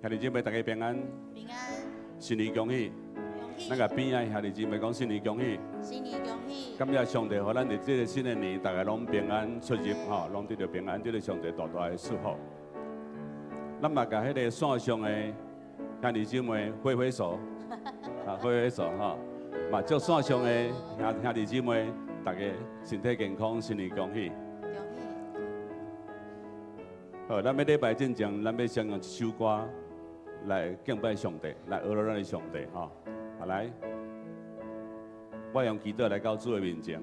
兄弟姊妹，大家平安。平安。新年恭喜！恭喜。咱共邊仔兄弟姊妹講新年恭喜。新年恭喜。感謝上帝，予咱佇這个新的年，大家攏平安出入吼，攏得著平安，得著上帝大大的祝福。咱嘛共彼个線上的兄弟姊妹揮揮手，啊，揮揮手吼。嘛祝線上的兄弟姊妹，大家身體健康，新年恭喜。恭喜。好，咱欲禮拜進前，咱欲先用一首歌來敬拜上帝，來呵咾咱的上帝吼。好來，我用祈禱來到主的面前，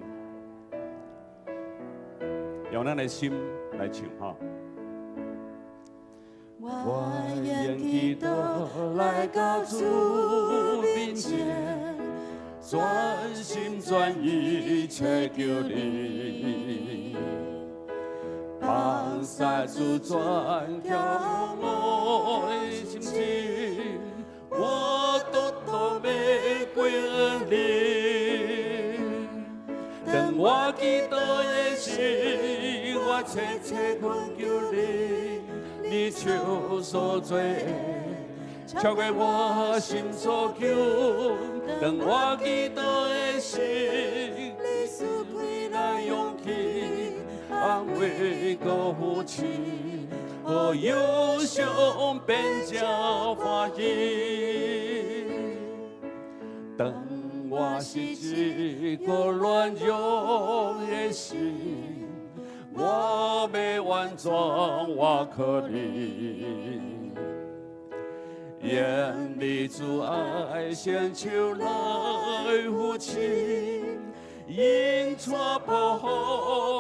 用咱的心來唱吼。我用祈禱來到主面前，全心全意請求你，放下主轉調我的心情，我獨獨欲歸你。當我祈禱的時，我切切懇求你，你手所做的，超過我心所求。當我祈禱的時，你賜開來勇氣，安慰閣扶持，予憂傷變成歡喜。當我失志閣軟弱的時，我欲完全倚靠你，用你慈愛聖手來扶持，引帶保護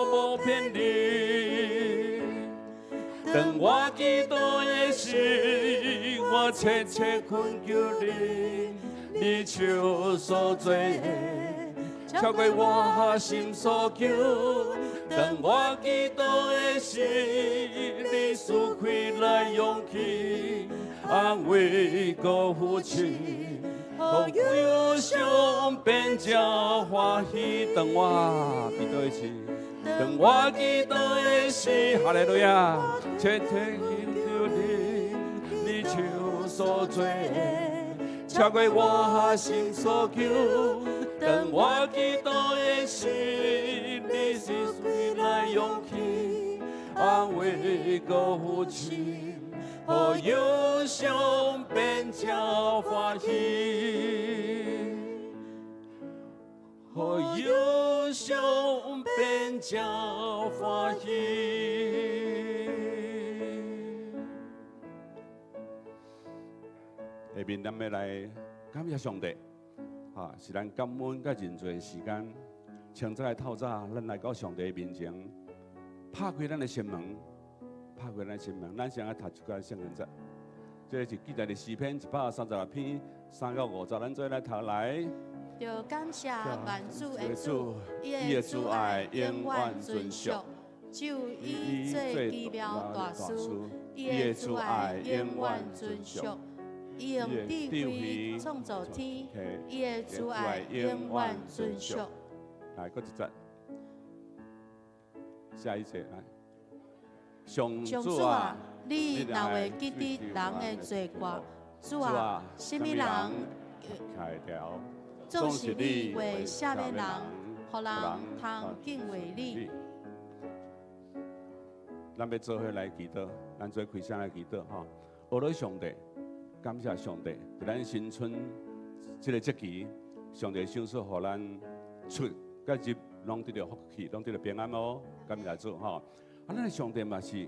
無偏離。當我祈禱的時，我切切懇求你，你手所做的，超過我心所求。當我祈禱的時，你賜開來勇氣，安慰閣扶持，予憂傷變成歡喜。當我祈禱的時，當我祈禱的時，哈利路亞，切切懇求你，你手所做的，超過我心所求。當我祈禱的時，你賜開來勇氣，安慰閣扶持，予憂傷變成歡喜，予憂傷變成歡喜。下面咱欲來感謝上帝，啊，是咱感恩佮認罪的時間。清早的透早，咱來到上帝面前，拍開咱的心門，拍開咱的心門，咱先來讀一段聖經節。這个是記載佇詩篇136篇3到5節，咱做伙來讀來。著感謝萬主的主，伊的慈愛永遠存續，只有伊做奇妙大事，伊的慈愛永遠存續。伊用智慧創造天，伊的慈愛永遠存續。來，閣一節，下一節來。上主啊，你若會記得人的罪過，主啊，啥物人總是你會赦免人，予人通敬畏你。咱欲做伙來祈禱，咱做開聲來祈禱吼。呵咾上帝，感謝上帝，佇咱新春這个節期，上帝賞賜予咱出佮入攏得著福氣，攏得著平安哦。感謝主吼。啊，咱的上帝嘛是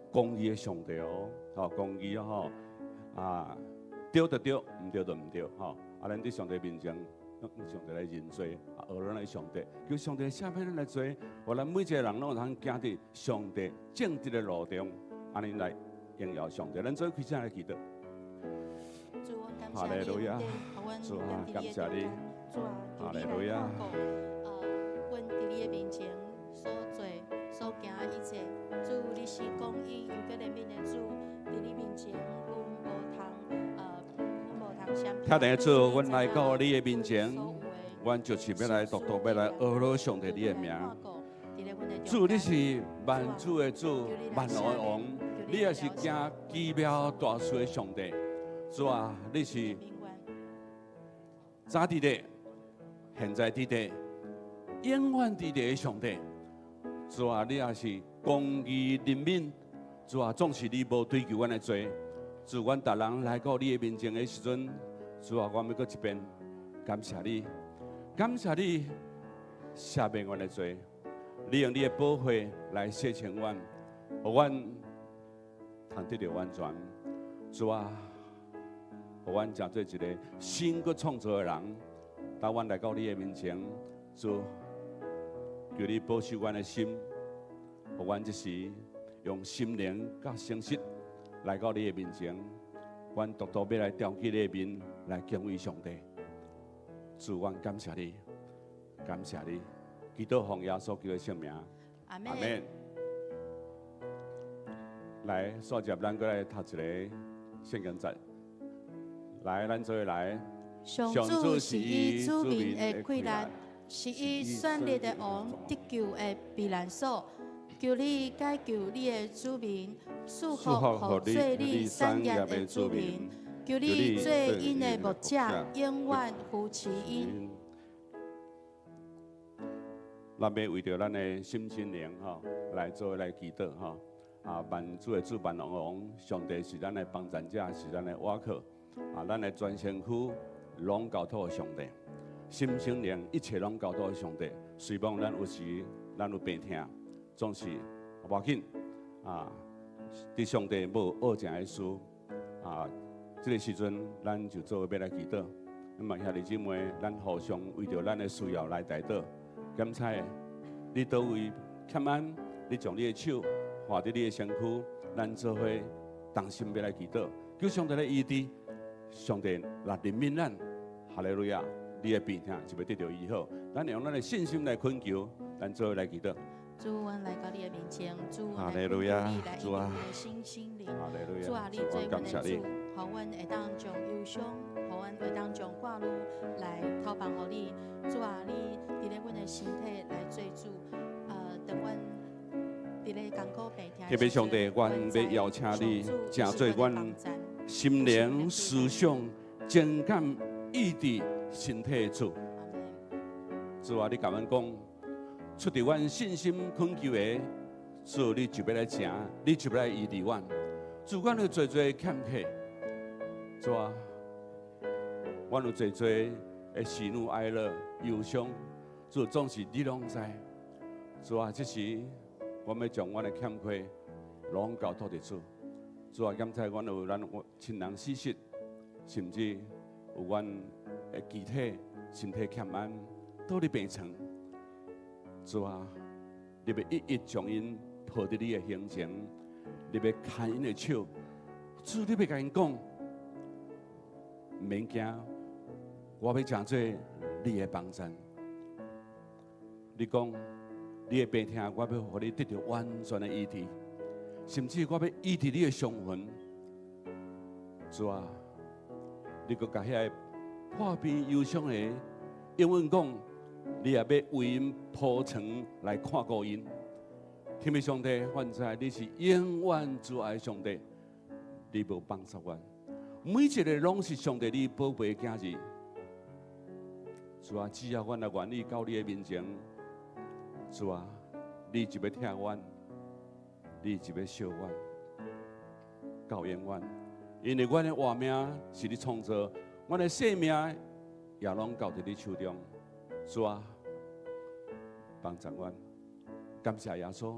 公義的上帝哦，吼公義哦吼。啊，對就對，毋對就毋對吼。啊，咱佇上帝面前，用上帝來認罪，啊，呵咾咱的上帝，求上帝赦免咱的罪，予咱每一个人攏會通行佇上帝正直的路中，按呢來榮耀上帝。咱做開聲來祈禱。主，我感謝你，主啊，感謝你。主啊，哈利路亞。阮佇你的面前所做、所行的一切，主，你是公義又閣憐憫的主，佇你面前，阮無通閃聽的主，阮來到你的面前，阮就是欲來獨獨欲來呵咾上帝你的名。主，你是萬主的主，萬王的王，你也是行奇妙大事的上帝。主啊，你是早佇咧，現在佇咧，永遠佇咧的上帝。主啊，你也是公義憐憫。主啊，總是你無追究阮的罪。主，阮逐人來到你的面前的時陣，主啊，我欲閣一遍感謝你，感謝你赦免阮的罪，你用你的寶血來洗清阮，予阮通得著完全。主啊，予阮成做一個新閣創造的人。當阮來到你的面前，主，求你保守阮的心，予阮這時用心靈佮誠實來到你的面前，阮獨獨欲來踮起你的面來敬畏上帝。主，阮感謝你，感謝你，祈禱奉耶穌基督的聖名，阿門。來，煞接咱閣來讀一個聖經節。來，咱做伙來。上主是伊子民的氣力，是伊選立的王得救的避難所。求你解救你的子民，賜福予做你產業的子民。求你做𪜶的牧者，永遠扶持𪜶。咱欲為著咱的心身靈吼來做來祈禱吼。啊，萬主的主萬王王，上帝是咱的幫贊者，是咱的倚靠。啊，咱的全身軀攏交託予上帝，心身靈一切攏交託予上帝。雖罔咱有時咱有病疼，總是無要緊。啊，佇上帝無惡成的事。啊，這個時陣咱就做伙欲來祈禱。那麼兄弟姊妹，咱互相為著咱的需要來代禱。檢查你佗位欠安，你將你的手放佇你的身軀，咱做伙同心欲來祈禱，求上帝來醫治，上帝來憐憫咱，哈利路亞！你的病痛就欲得著醫好。咱用咱的信心來懇求，咱做伙來祈禱。主，阮來到你的面前，主，阮來懇求你來醫治阮的身心靈。主啊，你做阮的主，予阮會當將憂傷，予阮會當將掛慮來投放予你。主啊，你佇咧阮的身體來做主，當阮佇咧艱苦病痛。特別上帝，阮欲邀請你，成做阮心靈、思想、情感、意志、身體的主。主啊，你共阮講，出佇阮信心懇求的，主你就欲來成，你就欲來醫治阮。主，阮有濟濟欠缺，主啊，阮有濟濟的喜怒哀樂、憂傷，主總是你攏知。主啊，這時我欲將阮的欠缺攏交託佇主。主啊，檢查阮有咱親人死失，甚至有阮的肢體、身體欠安，倒佇病床。主啊，你欲一一將𪜶抱佇你的胸前，你欲牽𪜶的手，主你欲共𪜶講，毋免驚，我欲成做你的幫贊。你講你的病痛，我欲予你得著完全的醫治，甚至我欲醫治你的傷痕。主啊，你閣共遐個破病憂傷的，永遠講，你也欲為𪜶鋪床來看顧𪜶。天父上帝，阮知你是永遠慈愛上帝，你無放棄阮。每一个攏是上帝你寶貝的囝兒。主啊，只要阮若願意到你的面前，主啊，你就欲疼阮，你就欲惜阮，到永遠。因為阮的活命是你創造，阮的性命也攏交佇你手中。主啊，幫助阮，感謝耶穌，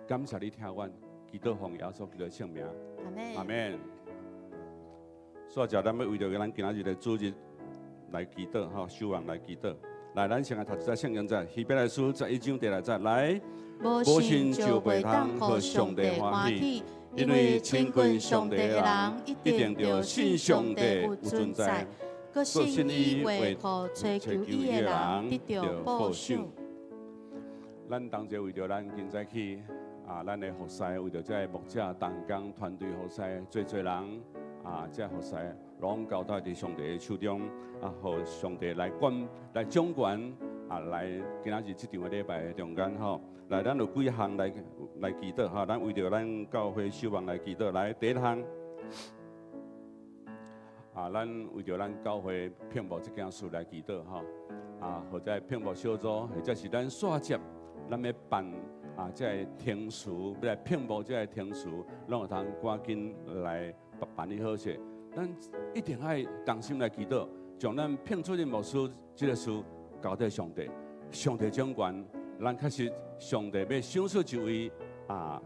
感謝你疼阮，祈禱奉耶穌基督的聖名，阿門。阿門。所以，咱欲為著咱今仔日的主日來祈禱，吼，守望來祈禱。來，咱先來讀一節聖經節，希伯來書11章第6節，來。無信就袂當予上帝歡喜，因為親近上帝的人一定著信上帝有存在，閣信伊會予揣求伊的人得著報賞。咱同齊為著咱今早起啊，咱的服侍為著這个牧者同工團隊服侍，濟濟人啊，這服侍攏交託佇上帝的手中啊，予上帝來管來掌權啊，啊，來今仔日這場的禮拜的中間吼，來咱有幾項來祈禱吼，咱為著咱教會守望來祈禱。來，第一項，啊，咱為著咱教會聘牧這件事來祈禱吼，啊，或者聘牧小組，或者是咱煞接，咱欲辦啊，這个程序，欲來聘牧這个程序，攏會通趕緊來辦理好勢。咱一定愛同心來祈禱，將咱聘主任牧師這个事交予上帝，上帝掌權。咱確實上帝欲賞賜一位啊，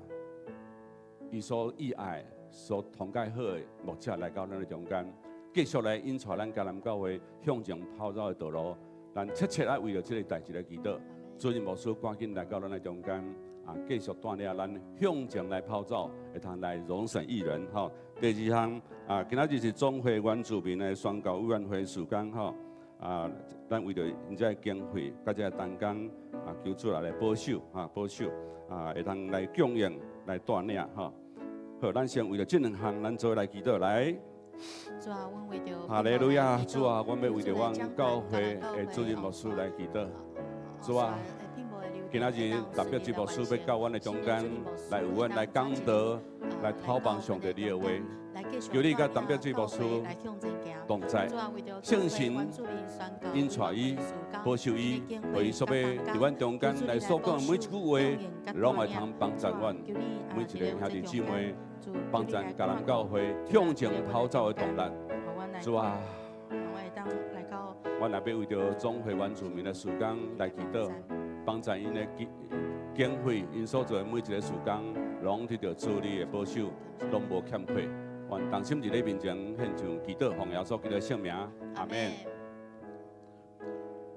伊所意愛、所同解好的牧者來到咱的中間，繼續來引帶咱迦南教會向前跑走的道路。咱切切愛為著這个代誌來祈禱，主任牧師趕緊來到咱的中間，啊，繼續帶領咱向前來跑走，會通來榮神益人吼。第二項啊，今仔日是總會原住民的宣教委員會事工吼。啊，咱為著𪜶這个經費，佮這个同工啊，求主來保守哈，保守啊，會通來供應來帶領吼。好，咱先為著這兩項，咱做來祈禱來。主啊，阮為著哈利路亞，主啊，阮欲為著阮教會的主任牧師來祈禱。主啊，今仔日特別這牧師欲到阮的中間來為阮來講道，來透放上帝你的話。求你佮特別這牧師同在，聖神引帶伊，保守伊，予伊所欲佇阮中間來所講的每一句話，攏會通幫助阮每一个兄弟姊妹，幫助迦南教會向前跑走的動力。主啊，阮也欲為著總會原住民的事工來祈禱，幫助𪜶的經經費，𪜶所做的每一个事工，攏得著主你的保守，攏無欠缺。願同心佇你面前獻上祈禱，奉耶穌基督聖名，阿門。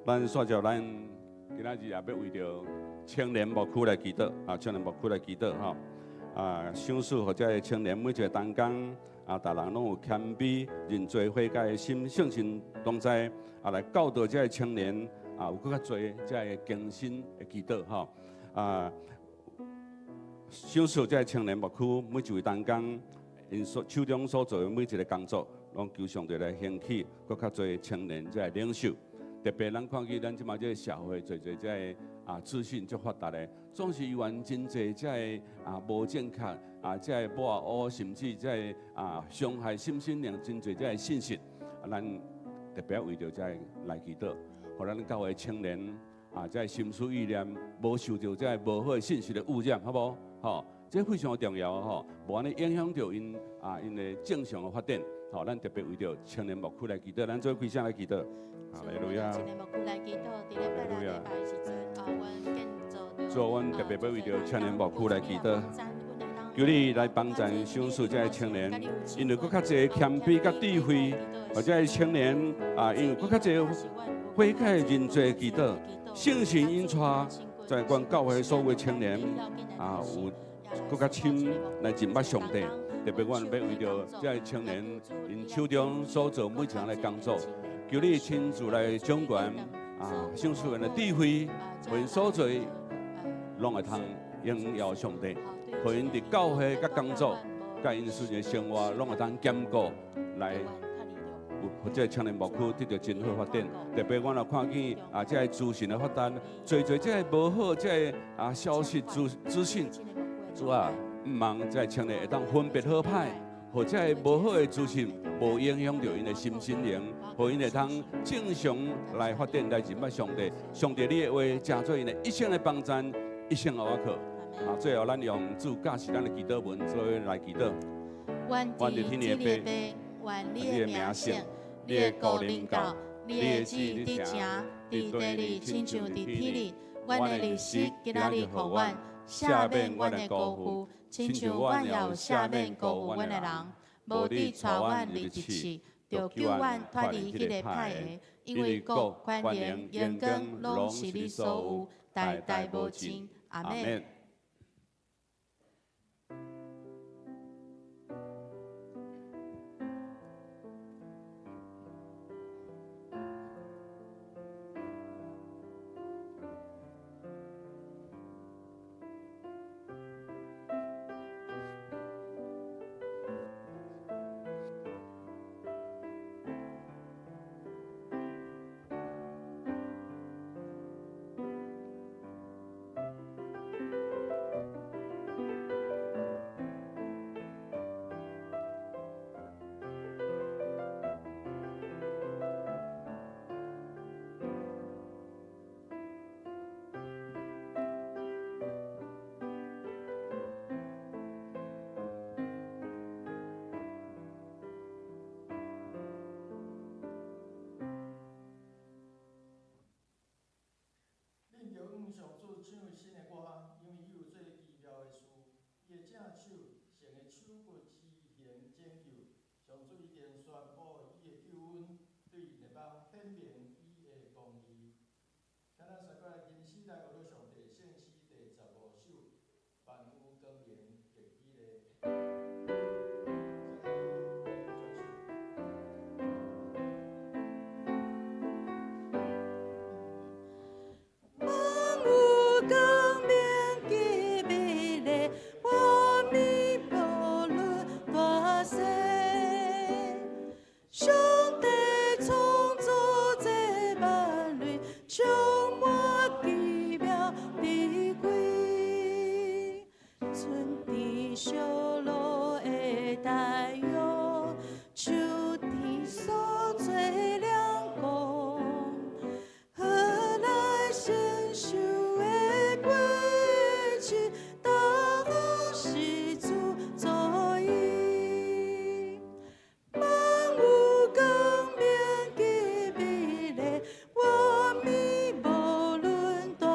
咱煞著咱今仔日也欲為著青年牧區來祈禱，啊，青年牧區來祈禱吼，啊，賞賜予這个青年每一個同工，啊，逐人攏有謙卑、認罪悔改的心，聖神同在，啊，來教導這个青年，啊，有閣較濟這个更新的祈禱吼，啊，賞賜這个青年牧區每一位同工。𪜶所手中所做的每一个工作，攏求上帝來興起，閣較濟青年這个領袖。特別咱看見咱這馬這个社會，濟濟這个啊資訊足發達的，總是猶原真濟這个啊無正確啊這个抹烏，甚至這个啊傷害身心靈真濟這个信息。啊，咱特別為著這个來祈禱，予咱教會青年啊，這个心思意念無受著這个無好的信息的污染，好無？吼。這非常重要吼，無按呢影響著𪜶啊，𪜶的正常的發展。吼，咱特別為著青年牧區來祈禱，咱做開聲來祈禱。哈利路亞。青年牧區來祈禱，佇禮拜六禮拜的時陣，啊，阮建造。主，阮特別欲為著青年牧區來祈禱，求你來幫助賞賜這个青年，𪜶有閣較濟謙卑佮智慧，或者青年啊，𪜶有閣較濟悔改認罪祈禱，聖神引帶在阮教會所有青年啊有。閣較深來認捌上帝，特別阮欲為著這个青年，𪜶手中所做每一項的工作，求你親自來掌權，啊，賞賜𪜶的智慧，予𪜶所做攏會通榮耀上帝，予𪜶佇教會佮工作，佮𪜶私人生活攏會通兼顧來。予這个青年牧區得著真好發展，特別阮也看見啊，這个資訊的發達，濟濟這个無好這个啊消息資資訊。主啊，毋通這个青年會當分別好歹，予這个無好的資訊無影響著𪜶的心身靈，予𪜶會通正常來發展來認捌上帝。上帝你的話，成做𪜶的一生的幫贊，一生的倚靠。啊，最後咱用主教示咱的祈禱文做伙來祈禱。願天的父，願你的名聖，你的國臨到，你的旨意佇成，佇地裡親像佇天裡。阮的日食今仔日予阮，赦免阮的辜負，親像阮也有赦免辜負阮的人。無得帶阮入入試，著救阮脫離彼个歹的。因為國、權能、榮光，攏是你所有，代代無盡。阿們。宣布伊的救恩，對列邦顯明伊的公義。請咱三個來吟詩來學上帝聖詩第15首，萬有光明極美麗。萬有光明極美麗，畫面無論大細。上帝創造這萬類，充滿奇妙智慧。春天小露的太陽，秋天所做亮光，何來成熟的果子，都是主作意。萬有光明極美麗，畫面無論大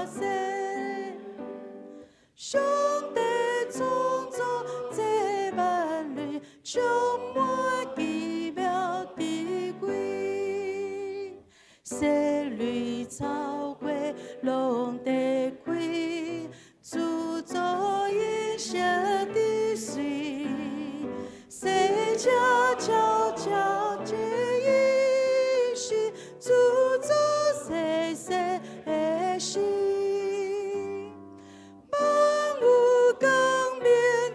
細。上帝創造這萬類，充滿奇妙智慧。薔薇草花攏在開，主造音色的水，世界悄悄這一世，主造細細的事。萬有光明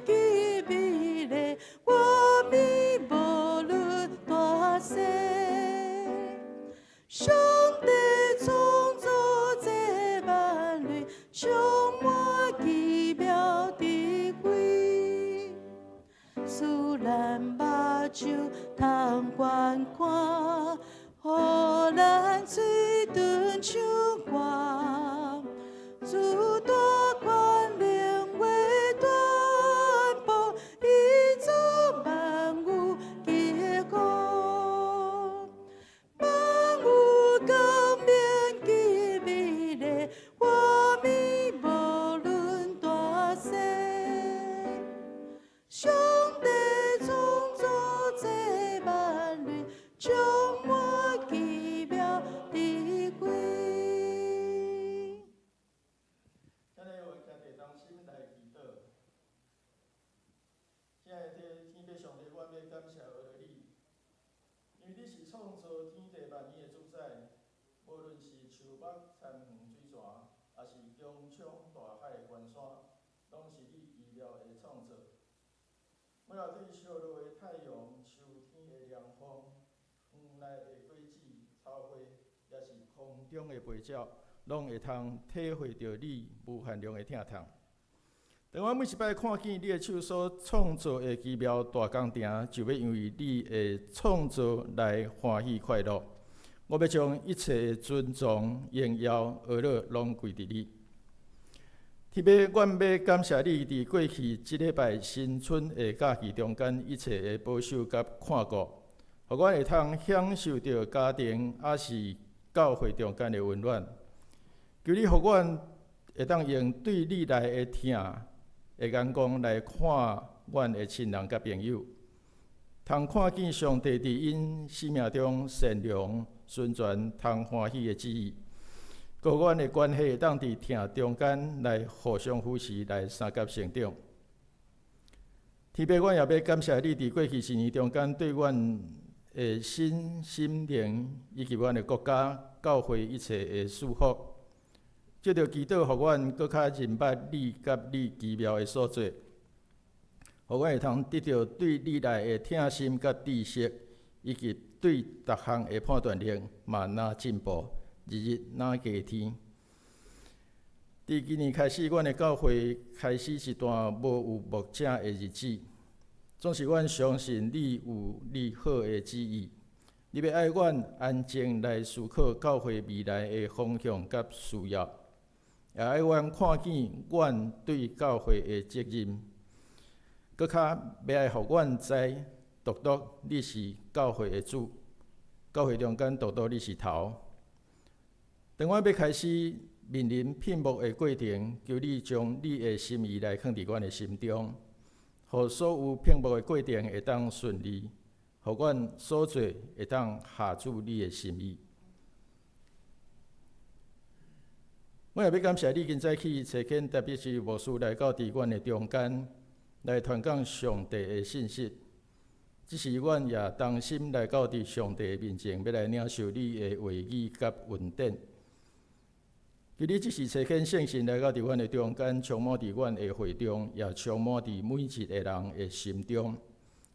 極美麗，畫面無論大細。上帝創造這萬類，充滿奇妙智慧，使咱目睭通觀看，予咱喙唇唱歌。主大權能話傳播，伊造萬有結果。萬有光明極美麗，畫面無論大細。上帝創造這萬類，充滿奇妙智慧。請你為兄弟同心來祈禱。親愛的天父上帝，我欲感謝阿你，因為你是創造天地萬物的主宰，無論是樹木、田園、水泉，抑是穹蒼大海的關山，攏是你奇妙的創造。我也對燒落的太陽、秋天的涼風、園內的果子、草花，抑是空中的飛鳥，攏會通體會著你無限量的疼痛。當我每一擺看見你的手所創造的奇妙大工程，就欲因為你的創造來歡喜快樂。我欲將一切的尊榮、榮耀、呵咾，攏歸佇你。特別，阮欲感謝你佇過去這禮拜新春的假期中間，一切的保守佮看顧，予阮會通享受著家庭抑是教會中間的溫暖。求你予阮會當用對你來的疼的眼光來看阮的親人佮朋友，通看見上帝佇𪜶生命中善良、純全、通歡喜的旨意。閣阮的關係會當佇疼中間來互相扶持，來相佮成長。特別，阮也欲感謝你佇過去一年中間對阮的身心靈以及阮的國家、教會一切的祝福。藉著祈禱，予阮閣較認捌你佮你奇妙的所作，予阮會通得著對你來的疼心佮知識，以及對逐項的判斷力嘛若進步，日日若加添。佇今年開始，阮的教會開始一段無有牧者的日子。總是阮相信你有你好的旨意，你欲愛阮安靜來思考教會未來的方向佮需要，也愛阮看見阮對教會的責任，閣較欲愛予阮知，獨獨你是教會的主，教會中間獨獨你是頭。當阮欲開始面臨聘牧的過程，求你將你的心意來囥佇阮的心中，予所有聘牧的過程會當順利，予予阮所做會當合主你的心意。我也欲感謝你今早起差遣特別是牧師來到佇阮的中間，來傳講上帝的信息。這時阮也同心來到佇上帝的面前，欲來領受你的話語佮恩典。求你這時差遣聖神來到佇阮的中間，充滿佇阮的會中，也充滿佇每一个人的心中，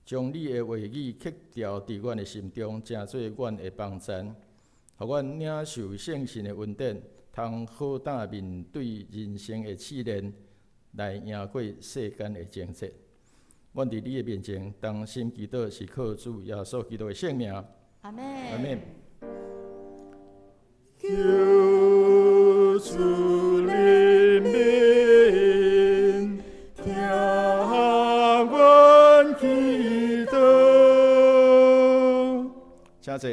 將你的話語刻牢佇阮的心中，成做阮的幫贊，予阮領受聖神的恩典，通好膽面對人生的試煉，來贏過世間的爭戰。阮佇你的面前同心祈禱，是靠主耶穌基督的聖名。阿們。阿們。求主憐憫，聽阮祈禱。請坐。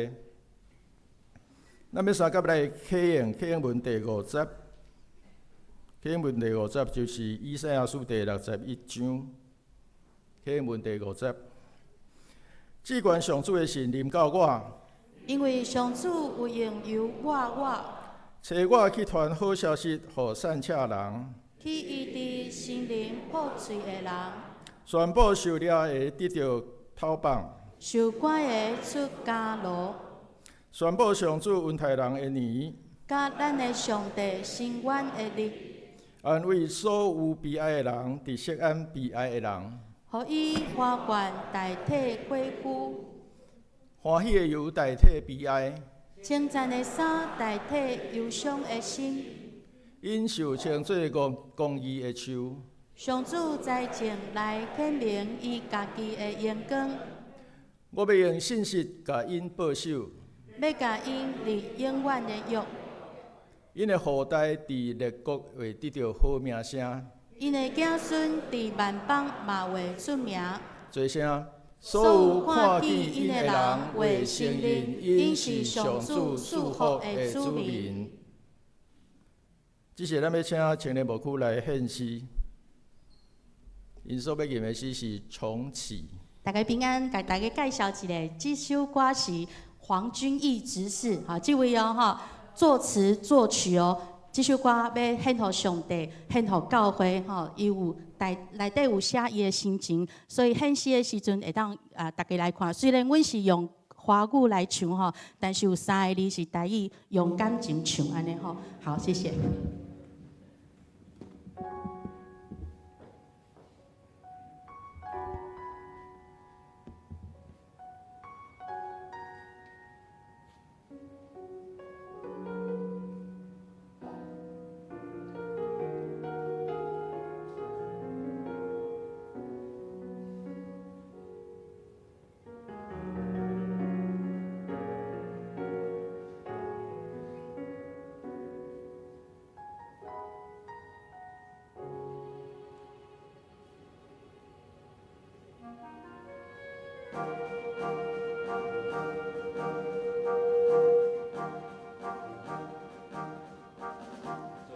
咱欲相佮來啟應，啟應文第五節，啟應文第五節就是以賽亞書第61章，啟應文第五節。至懸上主的神臨到我，因為上主有用油抹我，差我去傳好消息予散赤人，去醫治心靈破碎的人，宣布受掠的得著討放，受關的出監牢。宣布上主恩待人的年，佮咱的上帝伸冤的日，安慰所有悲哀的人，佇錫安悲哀的人，予以花冠代替火灰，歡喜的油代替悲哀，稱讚的衫代替憂傷的心。𪜶受稱做公義的樹。上主在前來顯明伊家己的榮光。我欲用信實共𪜶保守。欲共𪜶立永遠的約。𪜶的後代佇列國會得著好名聲。𪜶的子孫佇萬邦嘛會出名。做啥？所有看見𪜶的人會承認𪜶是上主賜福的子民。這時咱欲請青年牧區來獻詩，𪜶所欲吟的詩是重啟。大家平安，共大家介紹一下，這首歌是黃君毅執事，哈，這位哦，哈，作詞作曲哦，這首歌欲獻予上帝，獻予教會，吼，伊有內底有寫伊的心情，所以獻詩的時陣會當啊，大家來看。雖然阮是用華語來唱吼，但是有三個字是台語，用感情唱按呢吼。好，謝謝。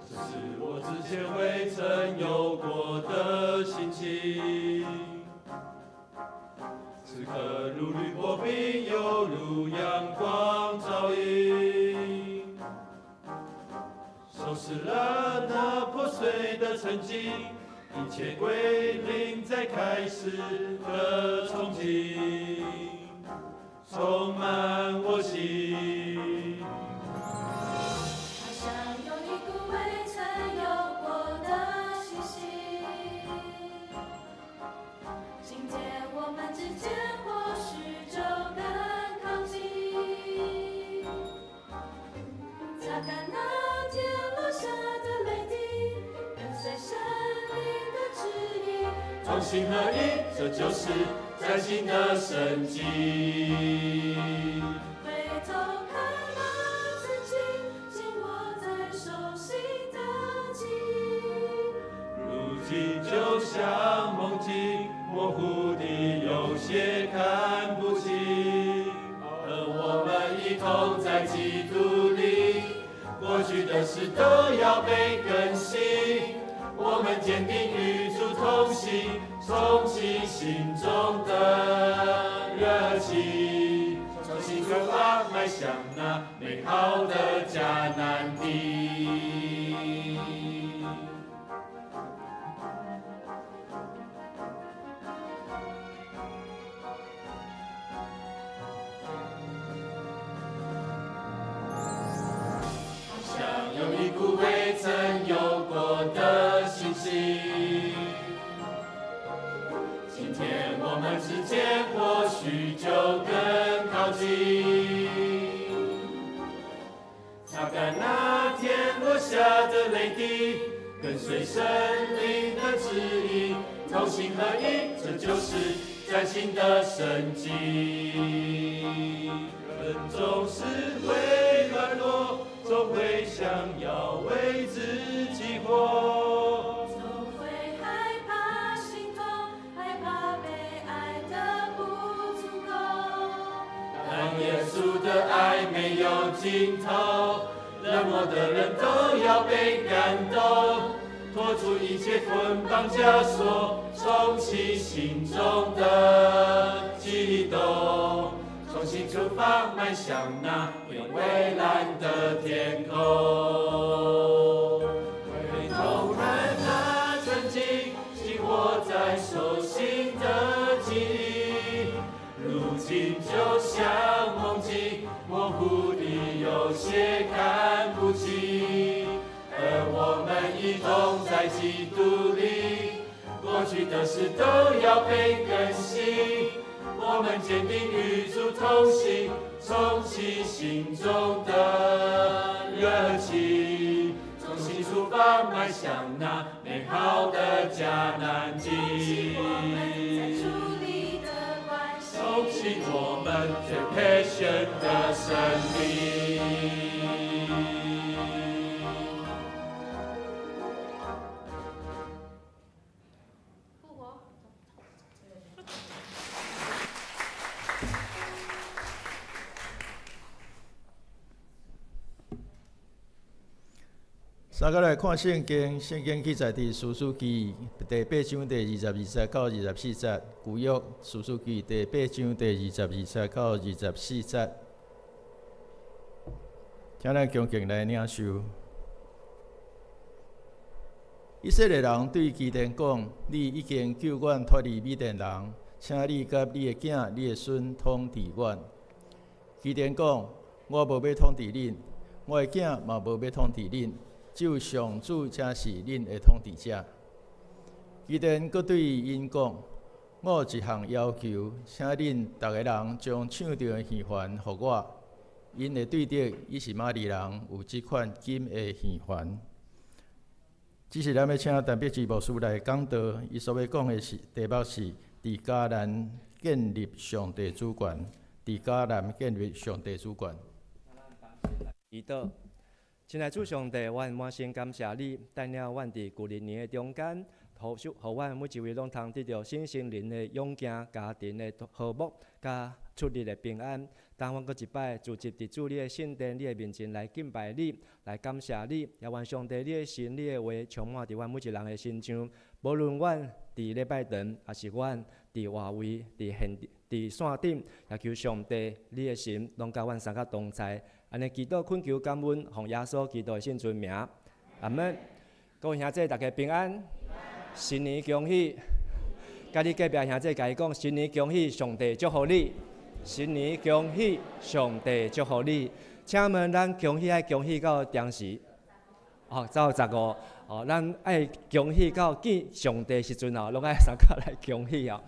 這是我之前未曾有過的心情，此刻如履薄冰，猶如陽光照映，收拾了那破碎的曾經，一切歸零，再開始的憧憬，充滿我心。好像有一股未曾有過的信心，今天我們之間或許就更靠近。擦乾那天落下的淚滴，跟隨聖靈的指引，同心合一，這就是嶄新的神蹟。回頭看那曾經緊握在手心的記憶，如今就像夢境，模糊的有些看不清。和我們一同在基督裡，過去的事都要被更新。我們堅定與主同行，重啟心中的熱情。向那美好的迦南地。好像有一股未曾有過的信心，今天我們之間或許就更靠近。擦乾那天落下的淚滴，跟隨聖靈的指引，同心合一，這就是嶄新的生機。人總是會軟弱，總會想要為自己活。總會害怕心痛，害怕被愛得不足夠。但耶穌的愛沒有盡頭，冷漠的人都要被感動，脫出一切捆綁枷鎖，重啟心中的激動，重新出發，邁向那永蔚藍的天空。回頭看那曾經緊握在手心的記憶，如今就像夢境，模糊的有些看不清。而我們一同在基督裡，過去的事都要被更新。我們堅定與主同行，重啟心中的熱情，重新出發，邁向那美好的迦南地。重啟我們在主裡的關係，重啟我們最 passion 的生命。復活。三個來看聖經，聖經記載佇士師記第八章第22節到24節，舊約士師記第八章第22節到24節，請咱恭敬來領受。以色列人對基甸講：你已經救阮脫離米甸人，請你佮你的囝、你的孫統治阮。基甸講：我無欲統治恁，我的囝嘛無欲統治恁。只有上主才是恁的統治者。基甸閣對𪜶講：我有一項要求，請恁逐个人將手中的耳環予我。𪜶會對著以實瑪利人有這款金的耳環。這時咱欲請陳碧芝牧師來講道，伊所欲講的是題目是：佇迦南建立上帝主權，佇迦南建立上帝主權。祈禱。親愛主上帝，阮滿心感謝你，帶領阮佇舊曆年的中間，予予阮每一位攏通得著新生靈的勇健、家庭的和睦、佮出入的平安。當阮閣一擺聚集佇主你的聖殿、你的面前來敬拜你，來感謝你。也願上帝你的神、你的話充滿佇阮每一人的身上。無論阮佇禮拜堂，抑是阮佇外圍、佇現佇線頂，也求上帝你的神攏佮阮三個同在。按呢祈禱懇求感恩，奉耶穌基督的聖尊名，阿門。各位兄弟，大家平安，新年恭喜！佮你隔壁兄弟共伊講，新年恭喜，上帝祝福你。新年恭喜，上帝祝福你。請問咱恭喜愛恭喜到踮時？哦，走15。哦，咱愛恭喜到見上帝時陣哦，攏愛相佮來恭喜哦。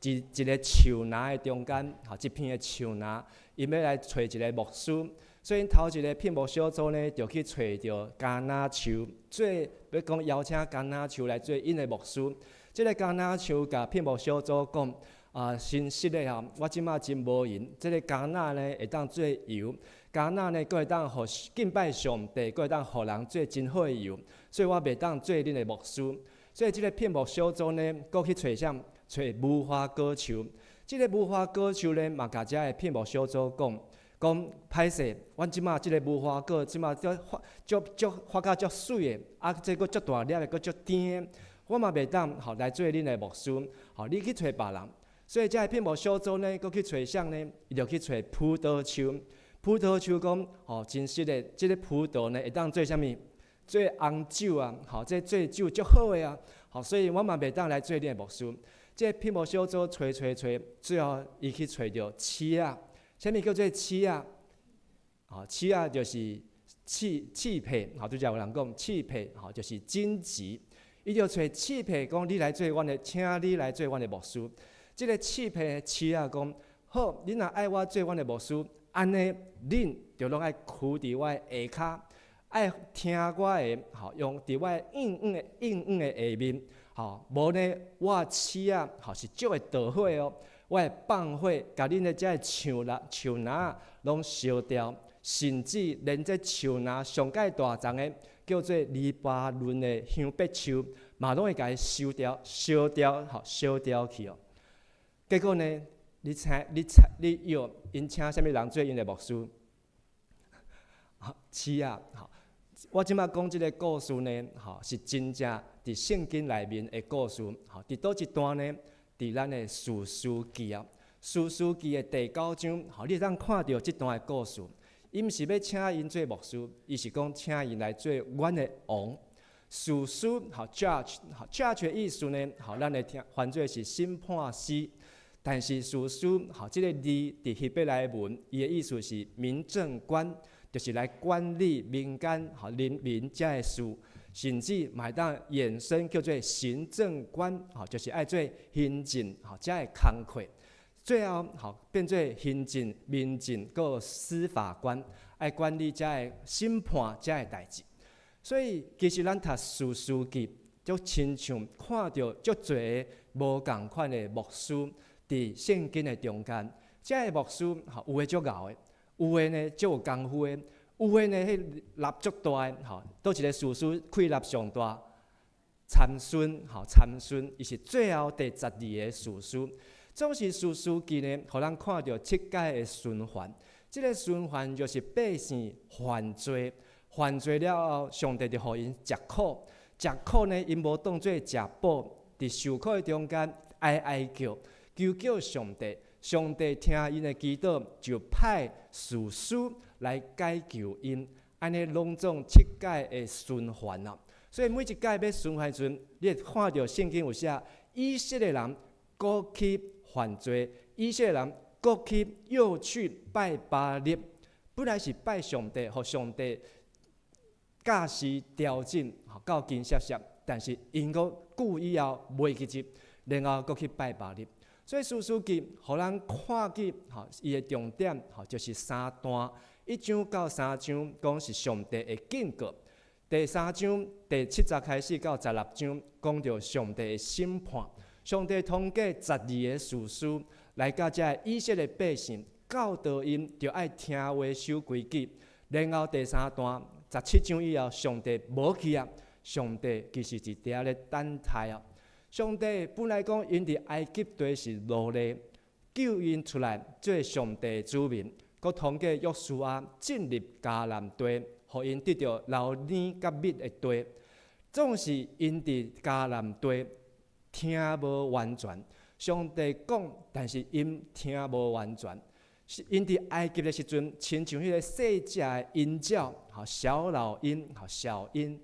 一一个樹林的中間，吼，一片的樹林，𪜶欲來揣一个牧師，所以𪜶頭一个聘牧小組呢，就去揣著橄欖樹，做欲講邀請橄欖樹來做𪜶的牧師。這个橄欖樹共聘牧小組講，啊，真實的吼，我這馬真無閒。這个橄欖呢，會當做油，橄欖呢，閣會當予敬拜上帝，閣會當予人做真好的油，所以我袂當做恁的牧師。所以這个聘牧小組呢，閣去揣啥？揣無花果樹。這个無花果樹呢，嘛共遮个聘牧小組講，講歹勢，阮這馬這个無花果，這馬足發足足發甲足媠的，啊，這閣足大粒的，閣足甜的，我嘛袂當吼來做恁的牧師，吼，你去揣別人。所以這个聘牧小組呢，閣去揣誰呢？伊就去揣葡萄樹。葡萄樹講，吼，真實的，這个葡萄呢，會當做啥物？做紅酒啊，吼，這做酒足好的啊，吼，所以我嘛袂當來做恁的牧師。這个聘牧小組揣揣揣，最後伊去揣著刺仔。啥物叫做刺仔？吼，刺仔就是刺刺皮，吼，拄才有人講刺皮，吼，就是荊棘。伊就揣刺皮講，你來做阮的，請你來做阮的牧師。這个刺皮刺仔講，好，恁若愛我做阮的牧師，按呢，恁就攏愛徛佇我的下跤，愛聽我的，吼，用佇我的應允的應允的下面，吼，無呢，我刺仔，吼，是足會著火哦，我會放火，共恁的這个樹林樹林攏燒掉，甚至連這樹林上蓋大叢的叫做黎巴嫩的香柏樹，嘛攏會共伊燒掉、燒掉、吼，燒掉去哦。結果呢，你猜、你猜、你約𪜶請啥物人做𪜶的牧師？好，刺仔，吼，我這擺講這个故事呢，吼，是真正佇聖經內面的故事。吼，佇佗一段呢？佇咱的士師記啊，士師記的第九章，吼，你會當看著這段的故事。伊毋是欲請𪜶做牧師，伊是講請𪜶來做阮的王。士師，吼，judge，吼，judge 的意思呢，吼，咱會聽翻做是審判師。但是士師，吼，這个字佇希伯來文，伊的意思是民政官，就是來管理民間，吼，人民遮的事，甚至嘛會當衍生叫做行政官，吼，就是愛做行政，吼，遮的工課。最後，吼，變做行政、民政，閣司法官，愛管理遮的審判遮的代誌。所以，其實咱讀士師記，就親像看著足濟無仝款的牧師佇聖經的中間，這个牧師吼，有的足𠢕的，有的呢足有功夫的，有的呢彼力足大的，吼，佗一个士師氣力上大，參孫，吼，參孫，伊是最後第十二个士師。總是士師記呢，予咱看著七擺的循環。這个循環就是百姓犯罪，犯罪了後，上帝就予𪜶食苦，食苦呢，𪜶無當做食飽，佇受苦的中間哀哀叫。求叫上帝，上帝聽𪜶的祈禱，就派士師來解救𪜶。按呢攏總七擺的循環啊。所以每一擺欲循環時陣，你會看著聖經有寫，以色列人閣去犯罪，以色列人閣去又去拜巴力，本來是拜上帝，予上帝教示調整，到緊攝攝，但是𪜶閣故意後袂記得，然後閣去拜巴力。所以士師記，予咱看見，吼，伊的重點，吼，就是三段，一章到三章講是上帝的警告；第三章第七節開始到十六章講著上帝的審判。上帝通過十二个士師來佮這个以色列百姓教導𪜶，著愛聽話守規矩。然後第三段十七章以後，上帝無去啊，上帝其實佇遐咧等待啊。上帝本來講，𪜶佇埃及地是奴隸，救𪜶出來做上帝的子民，閣通過約書亞進入迦南地，予𪜶得著流奶佮蜜的地。總是𪜶佇迦南地聽無完全，上帝講，但是𪜶聽無完全。𪜶佇埃及的時陣，親像彼个細隻的鷹鳥，吼，小老鷹，吼，小鷹，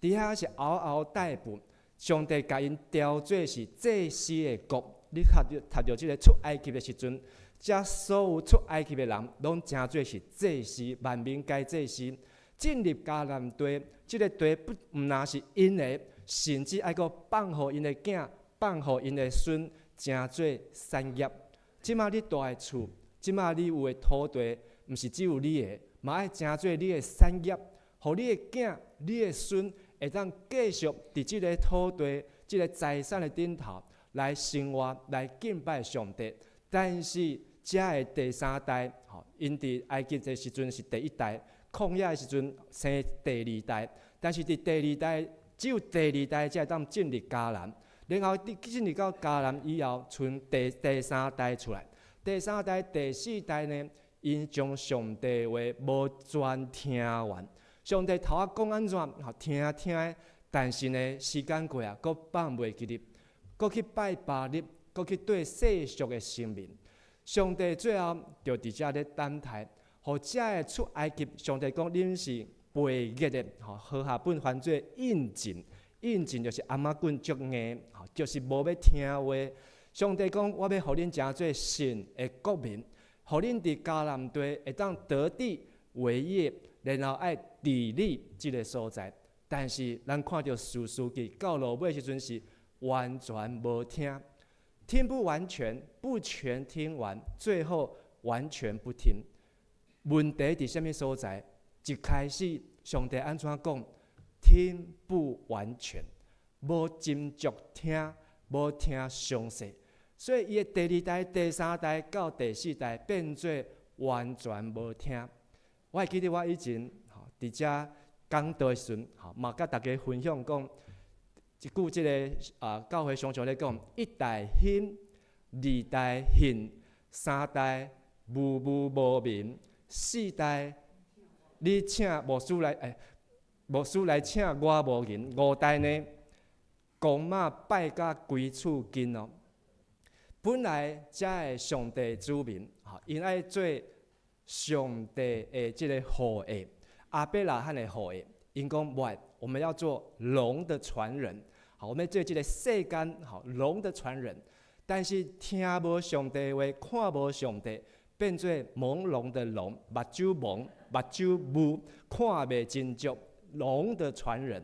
佇遐是嗷嗷待哺。上帝共𪜶調做是祭司的國，你讀著讀著這个出埃及的時陣，遮所有出埃及的人，攏成做是祭司，萬民皆祭司。進入迦南地，這个地不毋但是𪜶的，甚至愛閣放予𪜶的囝，放予𪜶的孫，成做產業。這馬你蹛的厝，這馬你有的土地，毋是只有你的，嘛愛成做你的產業，予你的囝、你的孫會當繼續佇這个土地、這个財產的頂頭來生活、來敬拜上帝。但是，遮的第三代，吼，𪜶佇埃及的時陣是第一代，曠野的時陣生第二代。但是佇第二代，只有第二代才會當進入迦南。然後佇進入到迦南以後，賰第三代出來。第三代、第四代呢，𪜶將上帝話無全聽完。上帝頭仔講按怎，吼，聽聽，但是呢，時間過啊，閣放袂記得，閣去拜巴力，閣去綴世俗的神明。上帝最後就佇遮咧等待，予遮个出埃及，上帝講恁是背逆的，吼，和合本翻做應震，應震就是頷仔棍足硬，吼，就是無欲聽話。上帝講，我欲予恁成做神的國民，予恁佇迦南地會當得地為業，然後愛治理這个所在。但是咱看著士師記到落尾時陣是完全無聽，聽不完全，不全聽完，最後完全不聽。問題佇啥物所在？一開始上帝按怎講？聽不完全，無斟酌聽，無聽詳細，所以伊的第二代、第三代到第四代變做完全無聽。我會記得我以前吼佇遮講道的時陣，吼嘛佮大家分享講，一句這个教會常常咧講：一代興，二代興，三代無無無明，四代你請牧師來，牧師來請我無閒，五代呢，公媽拜甲規厝近哦。本來遮个上帝子民，吼，𪜶愛做上帝的這个後裔，亞伯拉罕的後裔。𪜶講無，我們要做龍的傳人，好，我們做這个世間吼龍的傳人。但是聽無上帝話，看無上帝，變做朦朧的龍，目睭蒙，目睭霧，看袂真足，龍的傳人。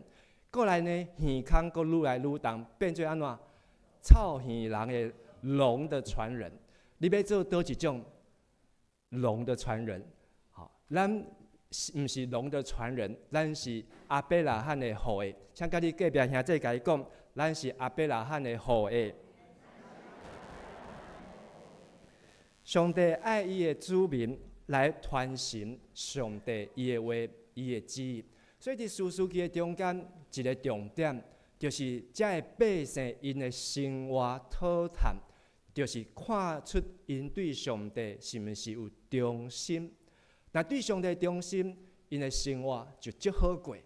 過來呢，耳孔閣愈來愈重，變做按怎？臭耳人的龍的傳人。你欲做佗一種龍的傳人？好，咱毋是龍的傳人，咱是亞伯拉罕的後裔。請佮你隔壁兄弟共伊講，咱是亞伯拉罕的後裔。上帝愛伊的子民來傳承上帝伊的話、伊的旨意。所以佇士師記的中間，一个重點就是遮个百姓𪜶的生活討探，就是看出𪜶對上帝是毋是有忠心。若對上帝忠心，𪜶的生活就足好過；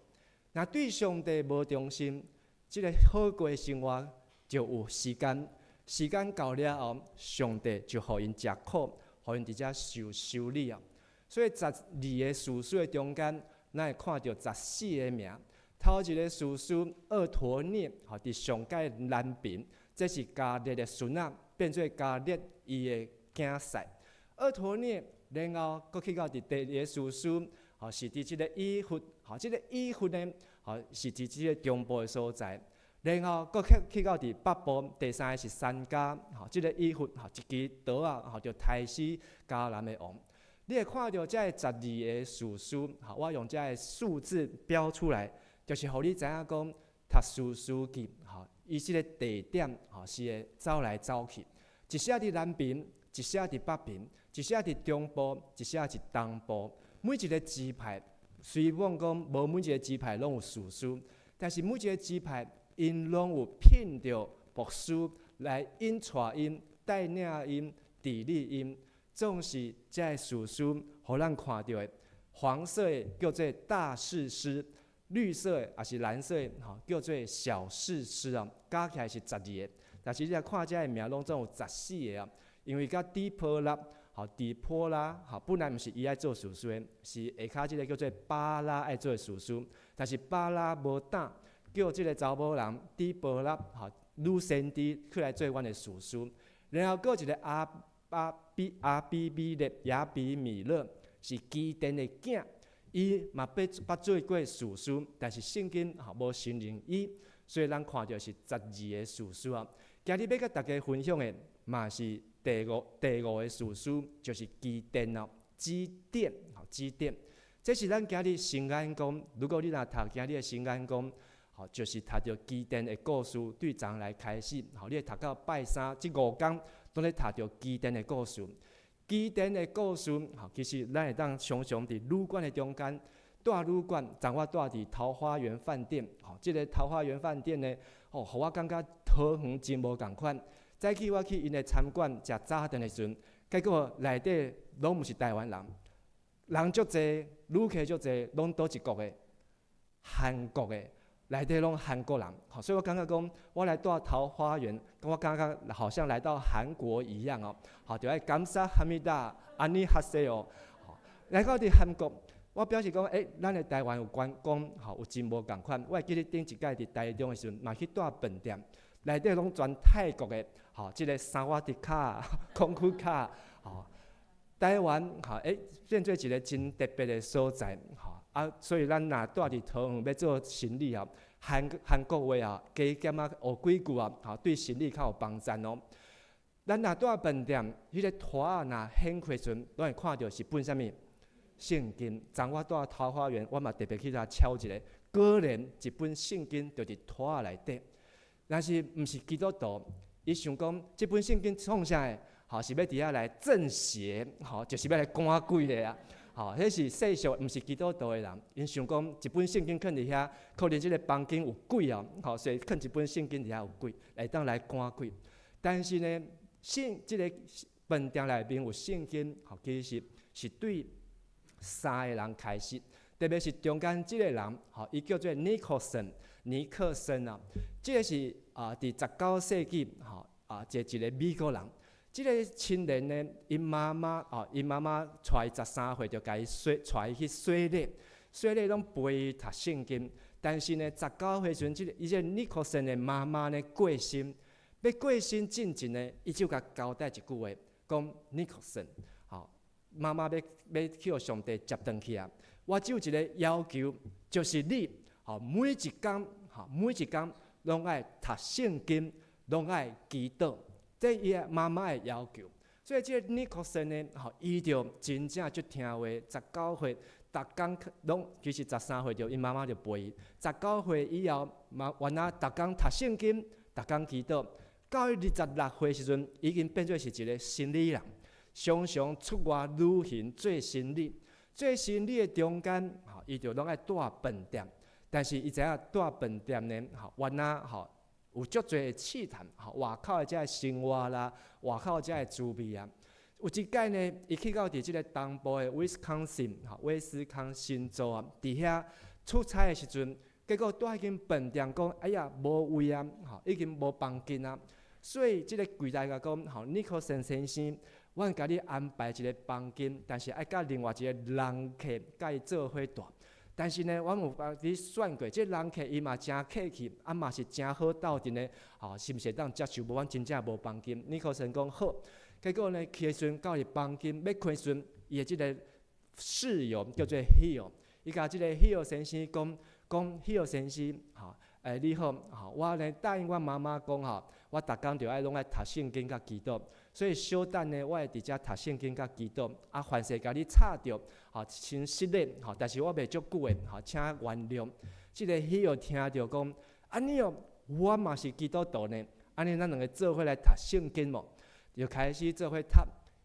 若對上帝無忠心，這个好過的生活就有時間。時間到了後，上帝就予𪜶食苦，予𪜶佇遮受修理啊。所以十二个士師的中間，咱會看著十四个名。頭一个士師厄陀聶，吼，佇上蓋南爿，這是迦勒的孫仔，變做迦勒伊的囝婿。厄陀聶，然後閣去到佇第二个士師，吼，是佇這个以笏，吼，這个以笏呢，吼，是佇這个中部的所在。然後閣去到佇北部，第三个是珊迦，吼，這个以笏，吼，一支刀仔，吼，就刣死迦南的王。你會看著這个十二个士師，吼，我用這个數字標出來，就是予你知影講，讀士師記，吼，伊這个地點，吼，是會走來走去，一下佇南爿，一下佇北爿，一下佇中部，一下佇東部。每一个支派，雖罔講無每一个支派攏有士師，但是每一个支派，𪜶攏有聘著牧師來引帶𪜶、帶領𪜶、治理𪜶，總是這个士師，予咱看著的黃色的叫做大士師，綠色的抑是藍色的吼叫做小士師啊，加起來是十二个。但是你若看這个名，攏總有十四个啊，因為佮底波拉，吼底波拉，吼本來毋是伊愛做士師的，是下跤這个叫做巴拉愛做士師，但是巴拉無膽。叫這个查某人底波拉，吼女先知起來做阮的士師，然後閣一个亞巴比亞比米勒亞比米勒是基甸的囝，伊嘛捌做過士師，但是聖經吼無承認伊，所以咱看著是十二个士師啊。今日欲佮大家分享的嘛是第五个士師，就是基甸哦，基甸，吼基甸。這是咱今日神眼光，如果你若讀今日的神眼光。吼，就是讀著基甸的故事，對昨來開始，吼，你會讀到拜三，這五工攏咧讀著基甸的故事。基甸的故事，吼，其實咱會當常常佇旅館的中間，蹛旅館，昨我蹛佇桃花源飯店，吼，這个桃花源飯店呢，吼，予我感覺桃園真無仝款。早起我去𪜶的餐館食早頓的時陣，結果內底攏毋是台灣人，人足濟，旅客足濟，攏佗一國的，韓國的。內底攏韓國人，吼，所以我感覺講，我來蹛桃花源，我感覺好像來到韓國一樣哦。好，就愛감사합니다，안녕하세요。來到佇韓國，我表示講，咱的台灣有觀光，吼，有真無仝款。我會記得頂一擺佇台中的時陣，嘛去蹛飯店，內底攏全泰國的，吼，這個薩瓦迪卡、空窟卡，吼，台灣，吼，變做一個真特別的所在，吼。啊，所以咱若蹛佇桃園欲做生理哦，韓國話啊，加減仔學幾句啊，吼，對生理較有幫助哦。咱若蹛飯店，彼個台仔若掀開時陣，攏會看著是本啥物？聖經。昨我蹛桃花源，我嘛特別去遐敲一下，果然一本聖經就佇台仔內底。但是毋是基督徒，伊想講這本聖經創啥的？吼，是欲佇遐來鎮邪，吼，就是欲來趕鬼的啊。吼，彼是世俗，毋是基督徒的人，𪜶想講一本聖經囥佇遐，可能這个房間有鬼哦，吼，所以囥一本聖經佇遐有鬼，會當來趕鬼。但是呢，聖這个飯店內面有聖經，吼，其實是對三个人開始，特別是中間這个人，吼，伊叫做尼克森，尼克森啊，這个是啊，佇19世紀，吼啊，一個美國人。這个青年呢，𪜶媽媽哦，𪜶媽媽帶伊13歲就共伊洗，帶伊去洗禮，洗禮攏陪伊讀聖經。但是呢，19歲時陣，這个伊這个尼克森的媽媽呢過身，欲過身進前呢，伊就共交代一句話，講尼克森，吼，媽媽欲去予上帝接轉去啊。我只有一個要求，就是你，吼，每一工，吼，每一工攏愛讀聖經，攏愛祈禱。這伊媽媽的要求，所以這个尼克森呢，吼，伊就真正足聽話。19歲，逐工攏其實13歲就𪜶媽媽就陪伊。19歲以後，嘛原來逐工讀聖經，逐工祈禱。到伊26歲時陣，已經變做是一個生理人，常常出外旅行做生理。做生理的中間，吼，伊就攏愛蹛飯店。但是伊知影蹛飯店呢，吼，原來吼，有足濟的試探，吼，外口的這个生活啦，外口這个滋味啊。有一擺呢，伊去到佇這个東部的威斯康星，吼，威斯康星州啊，佇遐出差的時陣，結果蹛彼間飯店講，哎呀，無位啊，吼，已經無房間啊。所以這个櫃台共講，吼，尼克森先生，阮共你安排一个房間，但是愛佮另外一个人客佮伊做伙蹛。但是呢，阮有幫你算過，這个人客伊嘛誠客氣，啊嘛是誠好鬥陣的，吼，是毋是會當接受？無，阮真正無房間。尼克森講好，結果呢，去的時陣到佇房間欲睏時陣，伊的這个室友叫做希爾，伊共這个希爾先生講，講希爾先生，吼，你好，吼，我呢答應我媽媽講，吼，我逐工就愛攏愛讀聖經佮祈禱，所以小等呢，我會佇遮讀聖經佮祈禱，啊，凡勢共你吵著，吼，先失禮，吼，但是我袂足久的，吼，請原諒。這个希爾聽著講，按呢哦，我嘛是基督徒呢，按呢咱兩个做伙來讀聖經無？就開始做伙讀。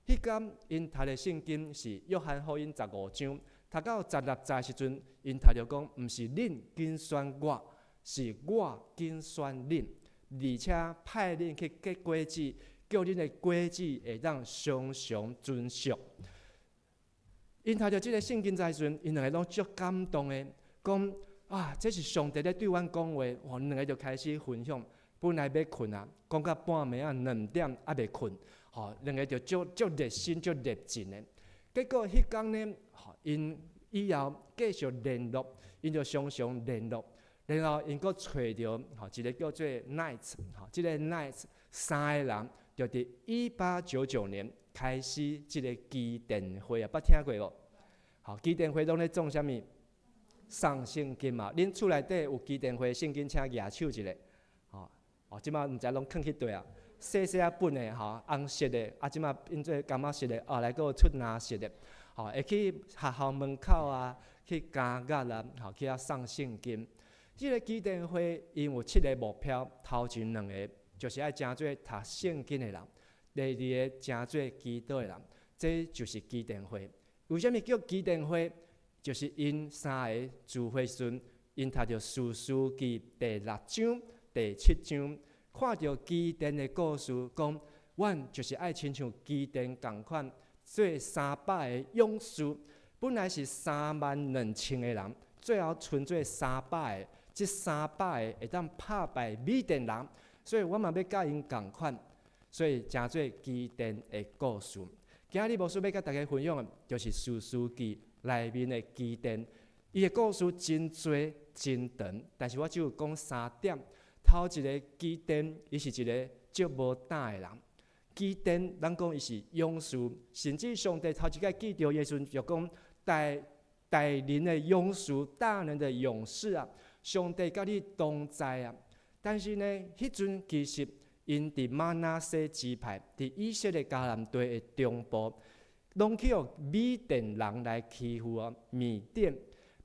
彼工𪜶讀的聖經是約翰福音15章，讀到16節時陣，𪜶讀著講，毋是恁揀選我，是我揀選恁，而且派恁去結果子，叫恁的果子會當常常存續。𪜶讀著這个聖經的時陣，𪜶兩个攏足感動的，講啊，這是上帝咧對阮講話，哇，𪜶兩个就開始分享。本來欲睏啊，講到半暝仔2點猶未睏，吼，兩个就足足熱心、足熱情的。結果彼工呢，吼，𪜶以後繼續聯絡，𪜶就常常聯絡，然後𪜶閣揣著，吼，一个叫做 Knight，吼，這个 Knight 三个人就佇1899年開始這个基甸會啊，捌聽過無？吼，基甸會攏咧創啥物？送聖經嘛。恁厝內底有基甸會聖經，請舉手一下。吼，哦，這馬毋知攏囥去佗啊？細細仔本的吼，紅色的，啊，這馬變做柑仔色的，後來閣有出藍色的，吼，會去學校門口啊，去監獄啊，吼，去遐送聖經。這个基甸會𪜶有七个目標，頭前兩个就是愛成做讀聖經的人，第二个成做祈禱的人，這就是基甸會。為啥物叫基甸會？就是𪜶三个聚會時陣，𪜶讀著士師記第六章、第七章，看著基甸的故事，講阮就是愛親像基甸仝款，做300個勇士。本來是3萬2千個人，最後賰做300個，這300个會當拍敗米甸人，所以我嘛欲佮𪜶仝款，所以成做基甸的故事。今日牧師欲佮大家分享的，就是士師記內面的基甸，伊的故事真濟真長，但是我只有講三點。頭一个基甸，伊是一个足無膽的人。基甸，咱講伊是勇士，甚至上帝頭一擺見著伊的時陣，就講大大能的勇士，大能的勇士啊！上帝佮你同在啊！但是呢，彼陣其實𪜶佇瑪拿西支派，佇以色列迦南地的中部，攏去予米甸人來欺負啊！米甸，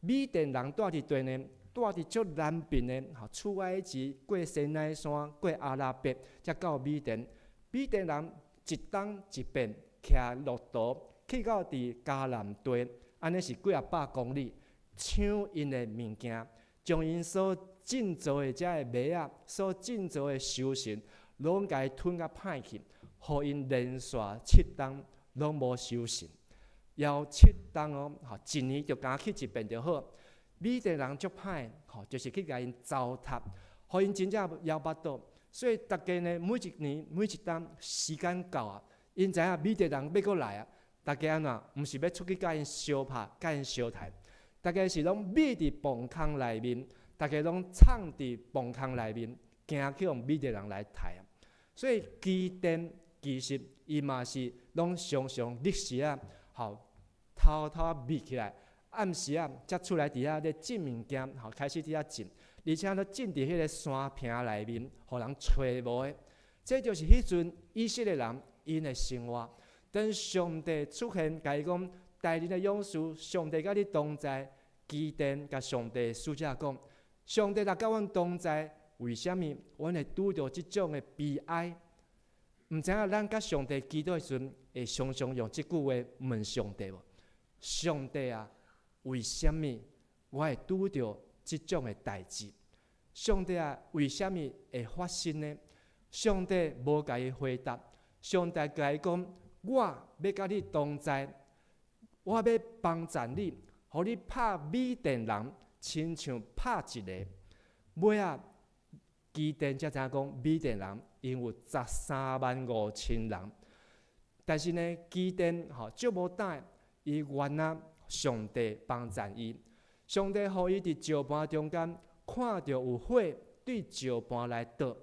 米甸人蹛佇佗呢？蹛佇足南邊的，吼，出埃及過西奈山，過亞拉伯，才到米甸。米甸人一冬一變，騎駱駝去到佇迦南地，按呢是幾仔百公里，搶𪜶的物件，將𪜶所駸造的這个麥仔，所駸造的收成，攏共伊吞甲歹去，予𪜶連續7冬攏無收成。猶7冬哦，吼，一年就敢去一遍就好。米甸人足歹，吼，就是去共𪜶糟蹋，予𪜶真正枵腹肚。所以逐家呢，每一年每一冬時間到啊，𪜶知影米甸人欲閣來啊，逐家按怎？毋是欲出去共𪜶相拍、共𪜶相刣，逐家是攏覕佇磅空內面，逐家攏藏佇磅空內面，驚去予米甸人來刣啊。所以基甸其實伊嘛是攏常常日時啊，吼，偷偷覕起來。暗時啊，才出來佇遐咧種物件，吼，開始佇遐種，而且咧種佇彼个山坪內面，予人揣無的。這就是彼陣以色列人𪜶的生活。當上帝出現，共伊講，大能的勇士，上帝佮你同在，基甸共上帝使者講，上帝若佮阮同在，為啥物阮會拄著這種的悲哀？毋知影咱佮上帝祈禱的時陣，會常常用這句話問上帝無？上帝啊！為啥物我會拄著這種的代誌？上帝啊，為啥物會發生呢？上帝無共伊回答。上帝共伊講：我欲佮你同在，我欲幫贊你，予你拍米甸人，親像拍一个。尾仔，基甸才知影講，米甸人𪜶有135,000人。但是呢，基甸吼足無膽，伊原來上帝幫贊伊，上帝予伊佇石盤中間看著有火對石盤來倒，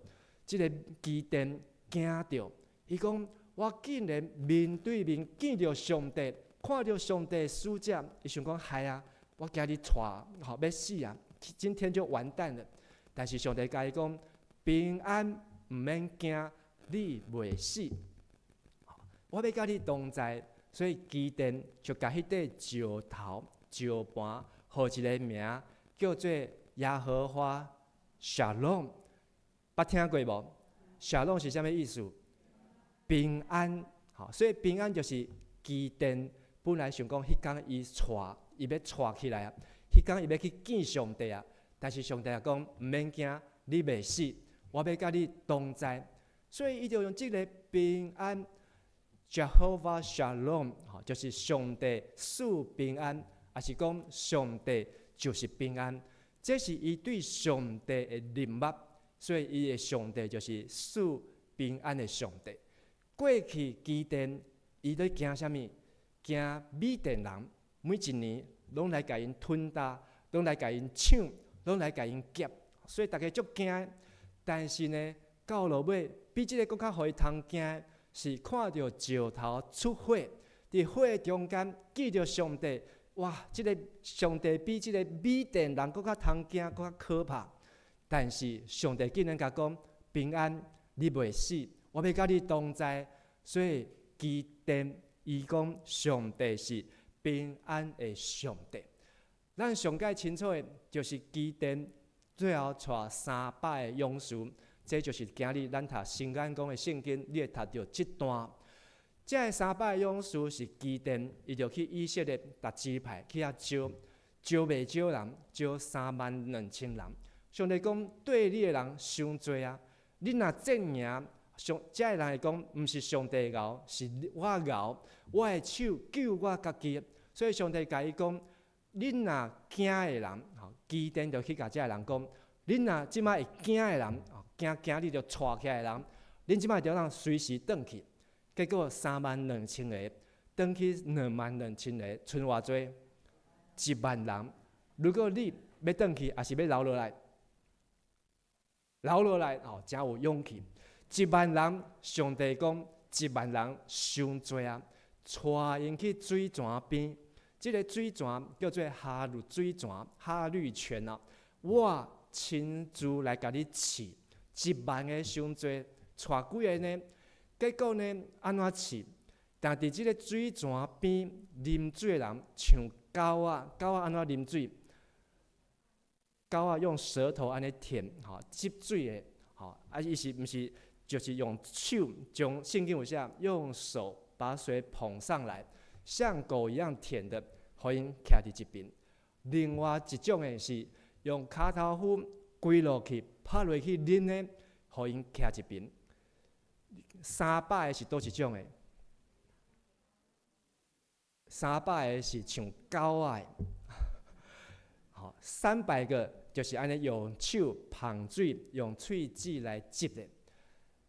這个基甸驚著，伊講：我竟然面對面見著上帝，看著上帝使者，伊想講害啊，我今日𤆬吼欲死啊，今天就完蛋了。但是上帝共伊講：平安，毋免驚，你袂死，我欲佮你同在。所以基甸就共彼塊石頭、石盤，予一个名叫做耶和華沙龍。捌聽過無？沙龍是啥物意思？平安。吼，所以平安就是基甸本來想講，彼工伊𤆬，伊欲𤆬起來啊，彼工伊欲去見上帝啊。但是上帝也講，毋免驚，你袂死，我欲佮你同在。所以伊就用這个平安。Jehovah Shalom，吼，就是上帝賜平安，抑是講上帝就是平安。這是伊對上帝的認捌，所以伊的上帝就是賜平安的上帝。過去基甸伊咧驚啥物？驚米甸人每一年攏來共𪜶吞打，攏來共𪜶搶，攏來共𪜶劫，所以逐家足驚。但是呢，到落尾比這个閣較予伊通驚。是看著石頭出火，佇火中間見著上帝，哇！這个上帝比這个米甸人閣較通驚，閣較可怕。但是上帝竟然共講平安，你袂死，我欲佮你同在。所以基甸伊講上帝是平安的上帝。咱上蓋清楚的，就是基甸最後帶300个勇士。這就是今日咱讀新眼光的聖經，你會讀著這段。這个300勇士是基甸，伊就去以色列逐支派去遐招，招袂少人，招32,000人。上帝講綴你的人傷濟啊！你若戰贏，上這个人會講，毋是上帝𠢕，是我𠢕，我的手救我家己。所以上帝共伊講，恁若驚的人，吼，基甸就去共這个人講，恁若這擺會驚的人，驚驚你就掣起來的人，恁這擺就通隨時轉去。結果3萬2千個，轉去2萬2千個，賰偌濟？1萬人。如果你欲轉去，抑是欲留落來？留落來哦，誠有勇氣。一萬人，上帝講一萬人傷濟啊，帶𪜶去水泉邊。這个水泉叫做哈律水泉、哈律泉啊。我親自來共你試，一萬个傷濟，帶幾个呢？結果呢，按怎試？但佇這个水泉邊啉水的人，像狗仔，狗仔按怎啉水？狗仔用舌頭按呢舔，吼，接水的，吼，啊，伊是毋是就是用手將聖經有寫，用手把水捧上來，像狗一樣舔的，予𪜶徛佇一邊。另外一種的是用跤頭趺跪落去，拍落去啉的，予𪜶徛一邊。300個是佗一種的？300個是像狗仔的，吼，300個就是按呢用手捧水，用喙齒來接的。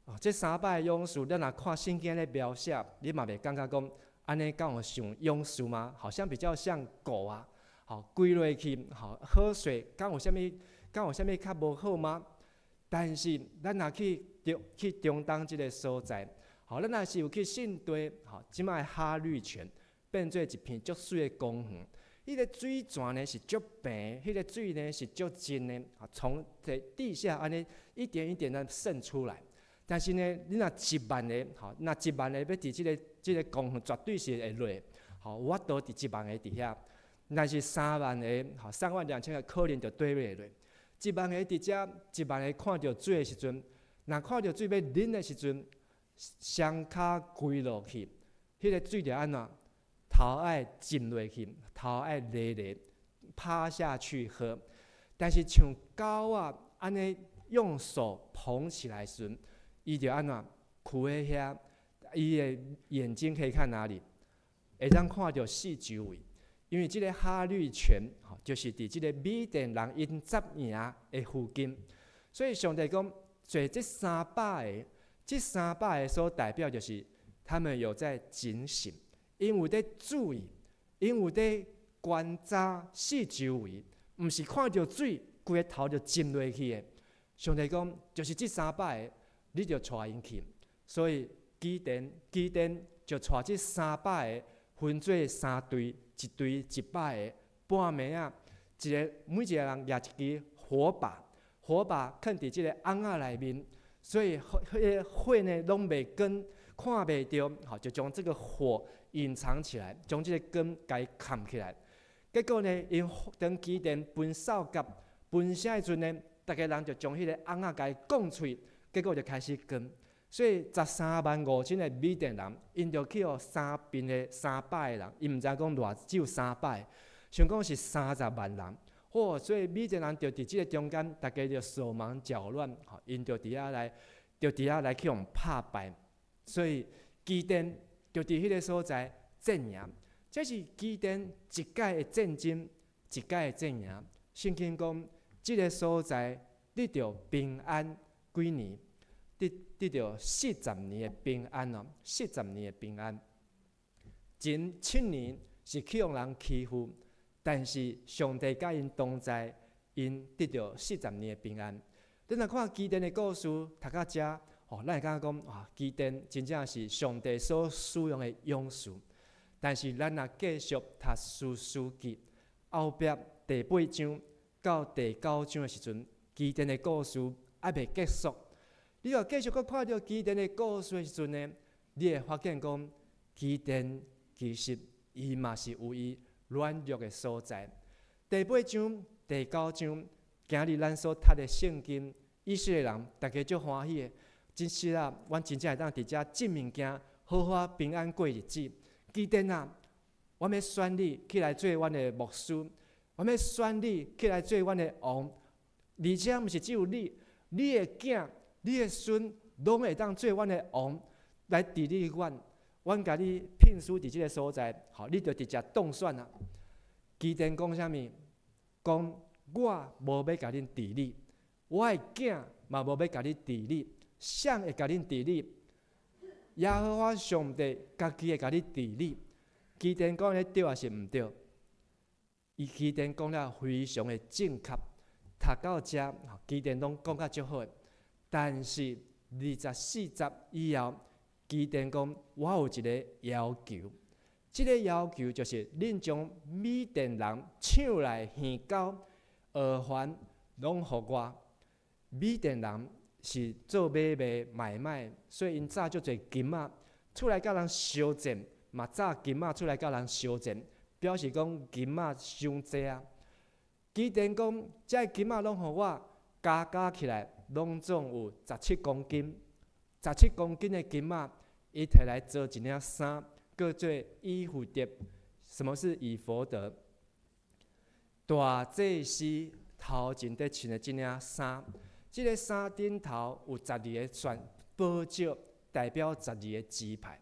哦，這三百個勇士，咱若看聖經咧描寫，你嘛袂感覺講按呢敢有像勇士嗎？好像比較像狗啊。吼，跪落去，吼，喝水，敢有啥物？敢有啥物較無好嗎？但是咱若去中東這个所在，吼，咱若是有去信地，吼，這擺哈律泉變做一片足媠的公園。彼个水泉呢是足平，彼个水呢是足深的，啊，從這地下按呢一點一點的滲出來。但是呢，你若一萬个，吼，若一萬個欲佇這个公園，絕對是會落，吼，有法度佇一萬个佇遐。若是3萬個，吼，3萬2千個可能就綴袂落。一萬个佇遮，一萬个看著水的時陣，若看著水欲啉的時陣，雙跤跪落去，彼个水就按怎？頭愛浸落去，頭愛犁犁趴下去喝。但是像狗仔按呢用手捧起來時陣，伊就按怎？跍佇遐，伊的眼睛可以看哪裡？會當看著四周圍。因為這个哈律泉，吼，就是佇這个米甸人𪜶紮營的附近，所以上帝講，做這三百个，這三百个所代表就是他們有在警醒，𪜶有佇注意，𪜶有佇觀察四周圍，毋是看著水，規个頭就浸落去的。上帝講，就是這三百个，你就帶𪜶去。所以基甸，基甸就帶這三百个分做三隊。一隊100個，半暝仔，一个每一个人舉一支火把，火把囥佇這个甕仔內面，所以彼个火呢攏袂光，看袂著，吼，就將這个火隱藏起來，將這个光共蓋起來。結果呢，𪜶當基甸分哨角分聲的時陣呢，逐家人就將彼个甕仔共伊摃喙，結果就開始光。所以13萬5千个米甸人，𪜶就去予三邊的三百个人，伊毋知影講偌只有三百，想講是30萬人。嚯！所以米甸人就佇這个中間，逐家就手忙腳亂，吼，𪜶就佇遐來，就佇遐來去予拍敗。所以基甸就佇彼个所在戰贏。這是基甸一擺的戰爭，一擺的戰贏。聖經講，這个所在得著平安幾年？得著四十年的平安哦，四十年的平安。前7年是去予人欺負，但是上帝佮𪜶同在，𪜶得著四十年的平安。你若看基甸的故事，讀到遮，哦，咱會感覺講，哇，基甸真正是上帝所使用的勇士。但是咱若繼續讀士師記後壁第八章到第九章的時陣，基甸的故事猶未結束。你若繼續閣看著基甸的故事的時陣呢，你會發現講，基甸其實伊嘛是有伊軟弱的所在。第八章、第九章，今日咱所讀的聖經，以色列人逐家足歡喜的。真實啊，阮真正會當佇遮進物件，好好平安過日子。基甸啊，我欲選你起來做阮的牧師，我欲選你起來做阮的王，而且毋是只有你，你的囝、你的孫，攏會當做阮的王來治理阮。阮共你聘書佇這个所在，吼，你就直接當選啊。基甸講啥物？講我無欲共恁治理，我的囝嘛無欲共你治理，誰會共恁治理？耶和華上帝家己會共你治理。基甸講的對抑是毋對？伊基甸講了非常的正確，讀到遮，基甸攏講甲足好。但是24節以後，基甸講我有一个要求，這个要求就是恁將米甸人搶來耳溝、耳環攏予我。米甸人是做買賣買賣，所以𪜶紮足濟金仔出來佮人相戰，嘛紮金仔出來佮人相戰，表示講金仔傷濟啊。基甸講，這金仔攏予我，加加起來攏總有十七公斤，十七公斤的金仔，伊提來做一領衫，叫做以弗得。什麼是以弗得？大祭司頭前佇穿的這領衫。這个衫頂頭有十二个鑽寶石，代表十二个支派。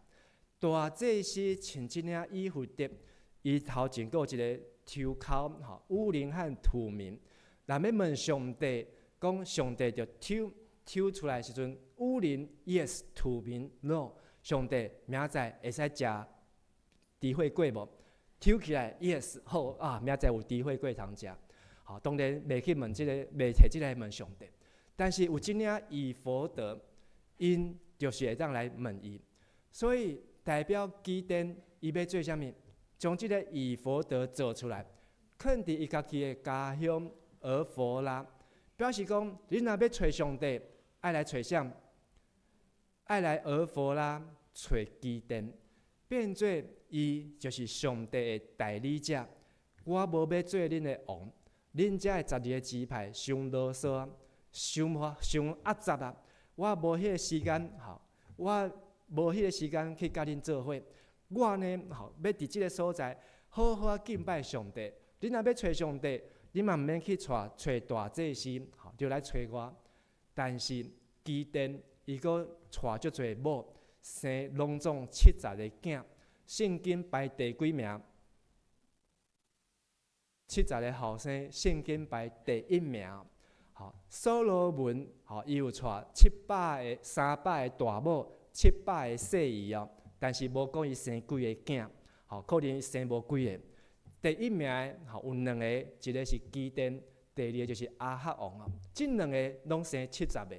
大祭司穿這領以弗得，伊頭前閣有一个頭箍，吼，烏靈和土明。若欲問上帝，講上帝就抽抽出來時陣，烏靈 yes，土明 no。上帝明仔載會使食豬血粿無？抽起來 yes，好啊，明仔載有豬血粿通食。好，當然袂去問這个，袂提這个來問上帝。但是有這領以弗得，𪜶就是會當來問伊，所以代表基甸伊欲做啥物？將這个以弗得做出來，囥佇伊家己的家鄉俄弗拉，表示講，恁若欲揣上帝，愛來揣誰？愛來俄弗拉揣基甸，變做伊就是上帝的代理者。我無欲做恁的王，恁遮的十二个支派傷囉嗦啊！傷傷壓雜啊！我無彼个時間，吼，我無彼个時間去佮恁做伙。我呢，吼，欲佇這个所在好好仔敬拜上帝。恁若欲揣上帝，恁嘛毋免去揣揣大祭司，吼，就來揣我。但是基甸伊閣娶足濟某，生攏總七十个囝。聖經排第幾名？七十个後生，聖經排第一名。吼，所羅門吼，伊有娶700個、300個大某，700個細姨哦，但是無講伊生幾個囝，吼，可能伊生無幾個。第一名的吼有兩個，一个是基甸，第二个就是亞哈王哦。這兩個攏生七十个。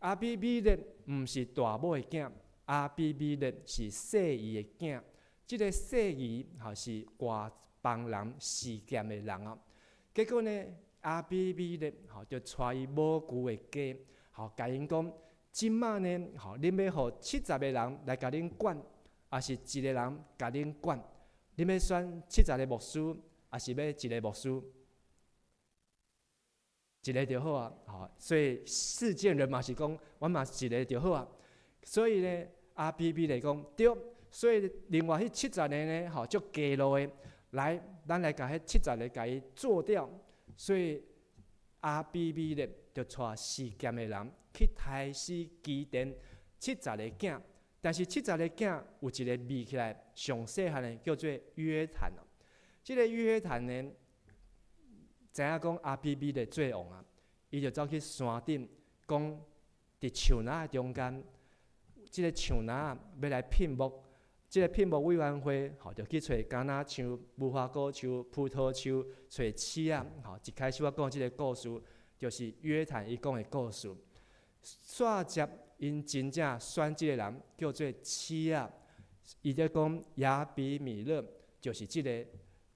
亞比米勒毋是大某的囝，亞比米勒是細姨的囝。這个細姨吼是外邦人示劍的人哦。結果呢？亞比米勒吼，就帶伊母舅的家，吼，共𪜶講，這馬呢，吼，恁欲予七十个人來共恁管，抑是一个人共恁管？恁欲選七十个牧師，抑是欲一个牧師？一个就好啊，吼，所以示劍人嘛是講，阮嘛是一个就好啊。所以呢，亞比米勒講對，所以另外彼七十个呢，吼，足低落的，來，咱來共彼七十个共伊做掉。所以亞比米勒就帶示劍的人去刣死基甸七十个囝，但是七十个囝有一个覕起來上細漢的叫做約坦哦。這个約坦呢，知影講亞比米勒做王啊，伊就走去山頂，講佇樹林的中間，這个樹林欲來聘木。這个聘木委員會，吼，就去揣橄欖樹、無花果樹、葡萄樹，揣刺仔，吼，一開始我講這个故事，就是約坦伊講的故事。煞接𪜶真正選這个人叫做刺仔，伊咧講亞比米勒就是這个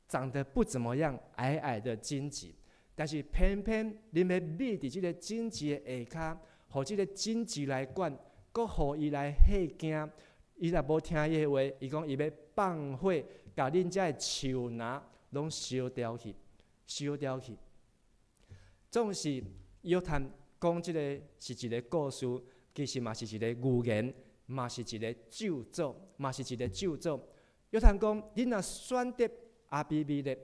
長得不怎麼樣、矮矮的荊棘，但是偏偏恁欲覕佇這个荊棘的下跤，予這个荊棘來管，閣予伊來嚇驚。伊若無聽伊的話，伊講伊欲放火，共恁遮的樹林攏燒掉去，燒掉去。總是約坦講這个是一个故事，其實嘛是一个預言，嘛是一个咒詛，嘛是一个咒詛。約坦講，恁若選擇亞比米勒，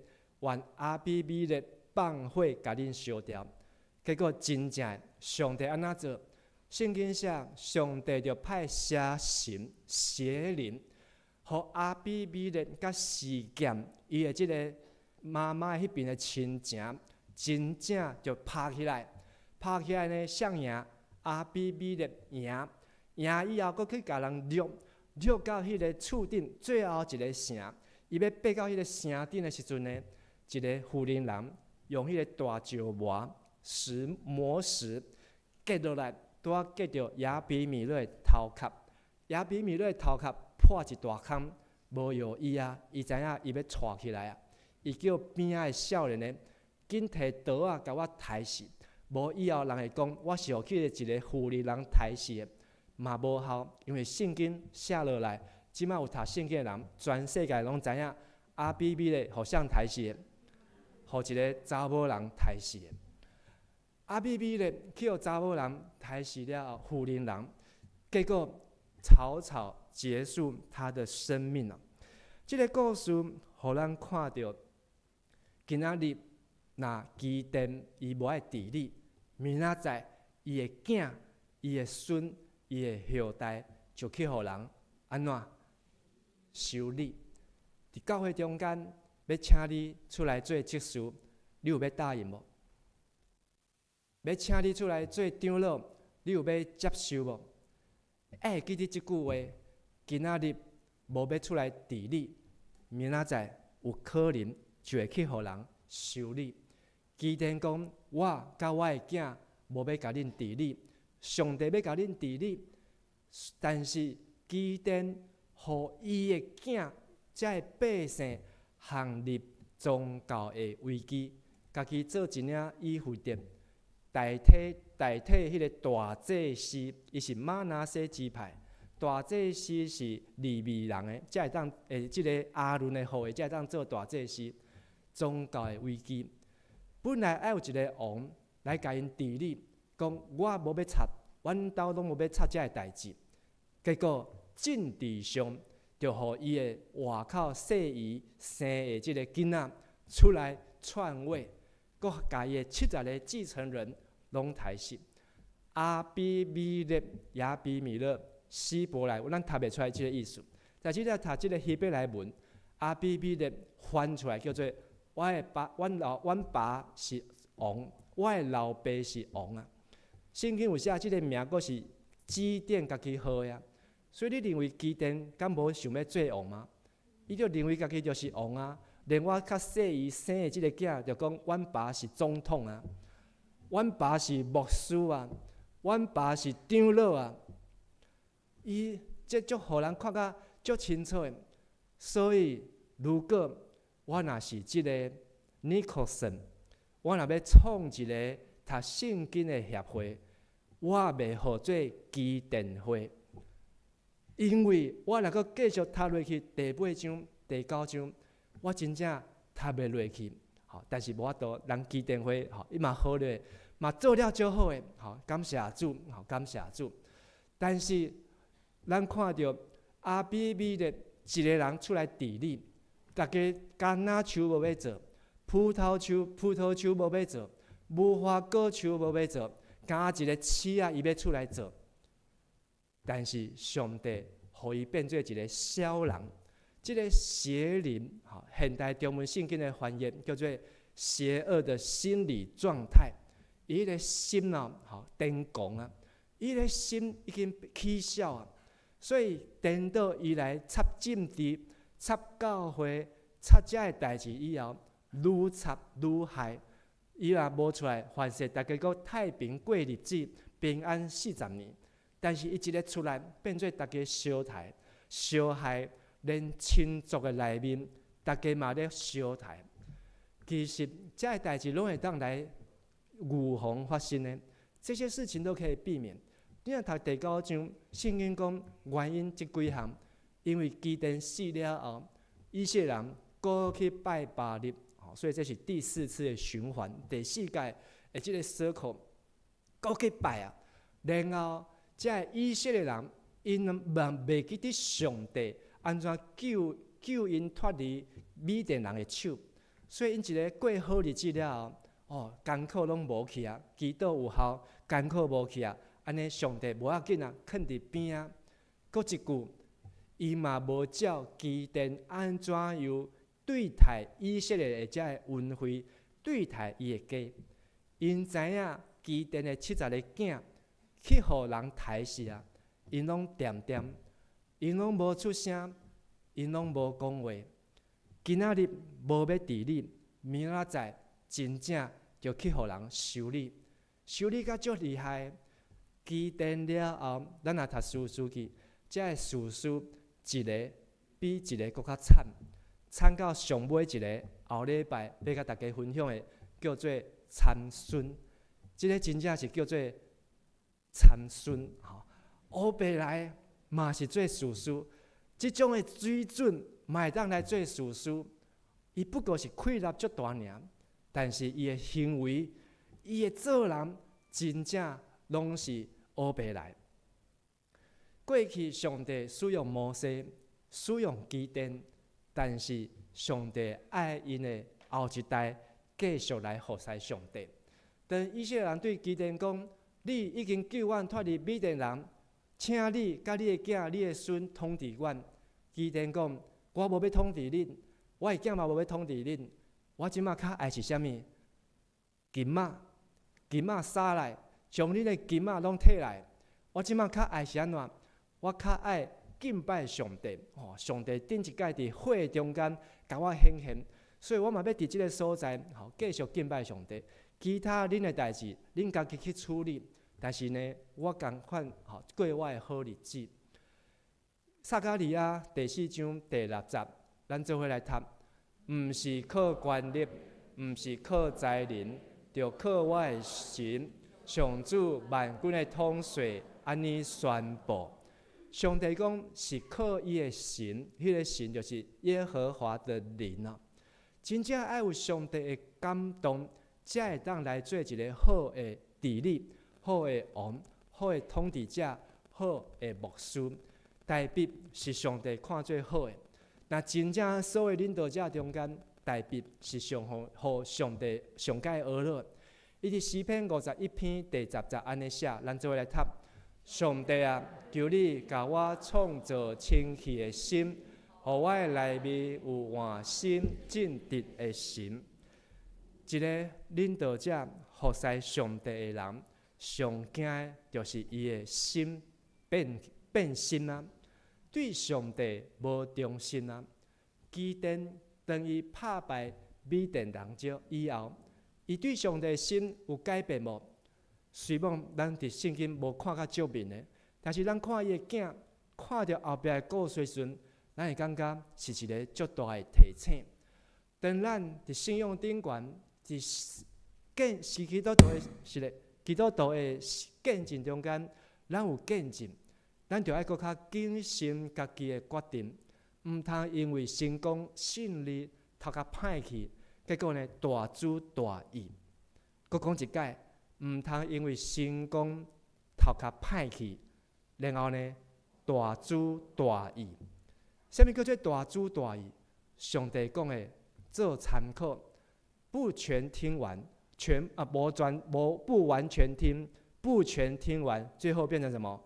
願亞比米勒放火共恁燒掉。結果真正上帝按怎做？聖經寫，上帝就派邪神、邪靈，予亞比米勒佮示劍伊的這个媽媽彼邊的親情，真正就拍起來，拍起來呢，誰贏？亞比米勒贏，贏以後，閣去共人掠，掠到彼个厝頂最後一個城，伊欲爬到彼个城頂的時陣呢，一个婦人人用彼个大石磨石磨石擊落來，拄仔擊著亞比米勒的頭殼，亞比米勒的頭殼破一大空，無藥醫啊！伊知影伊欲疶起來啊！伊叫邊仔的少年的緊提刀仔共我刣死。無以後人會講我是予彼个一個婦人人刣死的，嘛無效，因為聖經寫落來，這擺有讀聖經的人，全世界攏知影亞比米勒予誰刣死的，予一个查某人刣死的。亞比米勒去予查某人刣死了後，婦人人，結果草草結束他的生命了。這个故事予咱看著，今仔日若基甸伊無愛治理，明仔載伊的囝、伊的孫、伊的後代就去予人按怎修理？佇教會中間欲請你出來做執事，你有欲答應無？欲請你出來做長老，你有欲接受無？愛會記得這句話：今仔日無欲出來治理，明仔載有可能就會去予人修理。基甸講：我佮我的囝無欲共恁治理，上帝欲共恁治理，但是基甸予伊的囝這个百姓陷入宗教的危機，家己做一領以弗得，代替代替彼个大祭司，伊是瑪拿西支派，大祭司是利未人的，才會當這个亞倫的後裔才會當做大祭司。宗教的危機，本來愛有一个王來共𪜶治理，講我無欲插，阮兜攏無欲插這个代誌。結果政治上就予伊的外口細姨生的這个囡仔出來篡位，閣共伊的70个繼承人攏刣死。亞比米勒、亞比米勒、希伯來，咱讀袂出來這个意思。但是你讀這个希伯來文，亞比米勒翻出來叫做我的爸，阮老，阮爸是王，我的老爸是王啊。聖經有寫這个名，閣是基甸家己號的啊。所以你認為基甸敢無想欲做王嗎？伊就認為家己就是王啊。連我較細姨生的這个囝就講，阮爸是總統啊，阮爸是牧師啊，阮爸是長老啊。伊這足予人看甲足清楚的。所以如果我若是這个尼克森，我若欲創一个讀聖經的協會，我袂號做基甸會，因為我若閣繼續讀落去第八章、第九章，我真正讀袂落去。吼，但是無法度，人基甸會吼，伊嘛好咧，嘛做了足好的，吼，感謝主，吼，感謝主。但是咱看著亞比米勒一個人出來治理。逐家橄欖樹無欲做，葡萄樹葡萄樹無欲做，無花果樹無欲做，敢一个刺仔伊欲出來做。但是上帝予伊變做一个痟人，這个邪靈，吼，現代中文聖經的翻譯叫做邪惡的心理狀態。伊个心啊，吼，癲狂啊，伊个心已經起痟啊，所以顛倒伊來插政治。插教會、插這个代誌以後，愈插愈害。伊若無出來，凡勢逐家閣太平過日子，平安40年。但是伊一个出來，變做逐家相刣、相害，連親族的內面，逐家嘛咧相刣。其實這个代誌攏會當來預防發生的，這些事情都可以避免。你若讀第九章，聖經講原因這幾項。因為基甸死了後，以色列人閣去拜巴力，所以這是第四次的循環。第四屆的這个 circle 閣去拜啊，然後這个以色列人𪜶袂記得上帝按怎救救𪜶脫離米甸人的手，所以𪜶一个過好日子了後，哦，艱苦攏無去啊，祈禱有效，艱苦無去啊，按呢上帝無要緊啊，囥佇邊仔，閣一句。伊嘛無照基甸按怎樣對待以色列的這个恩惠，對待伊的家。𪜶知影基甸的七十个囝去予人刣死啊，𪜶攏恬恬，𪜶攏無出聲，𪜶攏無講話。今仔日無欲治你，明仔載真正就去予人修理，修理甲足厲害。基甸了後，咱若讀士師記，這个士師一个比一个閣較慘，慘到上尾一个後禮拜欲共大家分享的，叫做參孫。這个真正是叫做參孫吼，烏白來嘛是做士師，這種的水準嘛會當來做士師。伊不過是氣力足大爾，但是伊的行為、伊的做人，真正攏是烏白來。過去上帝使用摩西，使用基甸，但是上帝愛𪜶的後一代繼續來服侍上帝。當以色列人對基甸講：你已經救阮脫離米甸人，請你佮你的囝、你的孫統治阮。基甸講：我無欲統治恁，我的囝嘛無欲統治恁。我這馬較愛是啥物？金仔，金仔撒來，將恁的金仔攏提來。我這馬較愛是按怎？我較愛敬拜上帝。吼，上帝頂一擺佇火中間共我顯現，所以我嘛欲佇這个所在，吼，繼續敬拜上帝。其他恁的代誌，恁家己去處理。但是呢，我仝款吼過我的好日子。撒迦利亞第四章第六節，咱做伙來讀，毋是靠權力，毋是靠才能，著靠我的神，上主萬軍的統帥按呢宣布。上帝講是靠伊的神，彼个神就是耶和華的靈啊！真正愛有上帝的感動，才會當來做一个好的治理、好的王、好的統治者、好的牧師。代筆是上帝看做好的。若真正所有領導者中間，代筆是上好，予上帝上蓋呵咾。伊佇詩篇51篇第十節按呢寫，咱做伙來讀。上帝啊，求你共我創造清氣的心，予我的內面有換新正直的神。一个領導者服侍上帝的人，上驚的就是伊的心變變心啊，對上帝無忠心啊。基甸當伊拍敗米甸人之以後，伊對上帝的心有改變無？雖罔咱佇聖經無看較足明的，但是咱看伊的囝，看著後壁的故事時陣，咱會感覺是一个足大的提醒。當咱佇信仰頂懸，佇見是基督徒的，是咧，基督徒的見證中間，咱有見證，咱就愛閣較謹慎家己的決定，毋通因為成功勝利頭殼歹去，結果呢大主大意。閣講一擺。毋通因為成功頭殼歹去，然後呢大主大意。啥物叫做大主大意？上帝講的做參考，不全聽完，全啊無全無不完全聽，不全聽完，最後變成什麼？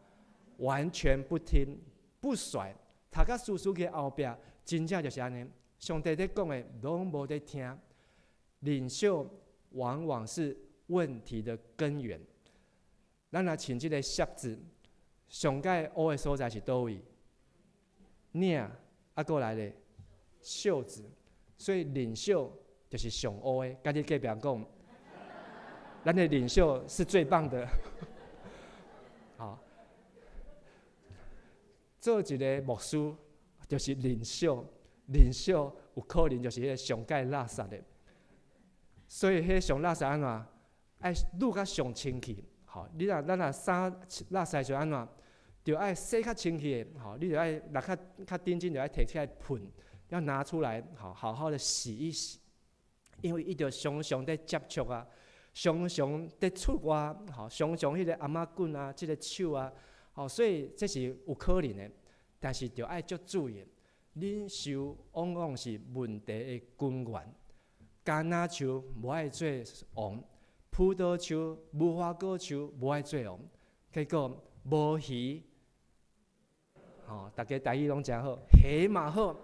完全不聽，不甩。讀甲士師記後壁，真正就是按呢。上帝咧講的攏無咧聽，領袖往往是問題的根源。咱若穿這个靴子，上蓋烏的所在是佗位？領啊，閣來咧袖子，所以領袖就是上烏的。共你隔壁講，咱的領袖是最棒的。好，做一个牧師就是領袖，領袖有可能就是彼个上蓋垃圾的。所以彼个上垃圾按怎？愛擼較上清氣，吼！你若咱若衫垃圾時按怎？就愛洗較清氣的，吼！你就愛搦較較認真，就愛提起來噴，要拿出來，好好好的洗一洗，因為伊就常常佇接觸啊，常常佇出外，吼，常常彼个頷仔棍啊，這个手啊，吼，所以這是有可能的，但是著愛足注意，領袖往往是問題的根源。橄欖樹無愛做王。葡萄樹、無花果樹無愛做王，結果無魚，吼，大家台語攏誠好，蝦嘛好，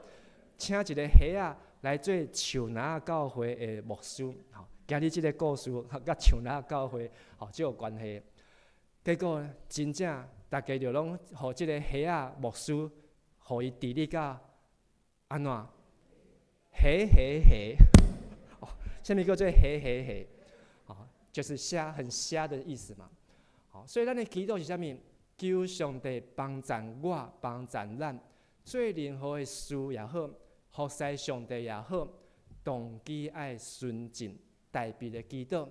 請一个蝦仔來做樹林教會的牧師，吼，今日這个故事佮樹林教會吼，這有關係。結果真正大家就攏予這个蝦仔牧師，予伊治理甲按怎？黑黑黑！哦，啥物叫做黑黑黑？哦，就是瞎，很瞎的意思嘛。好，所以咱的祈禱是啥物？求上帝幫贊我，幫贊咱，做任何的事也好，服侍上帝也好，動機愛純淨，特別的祈禱，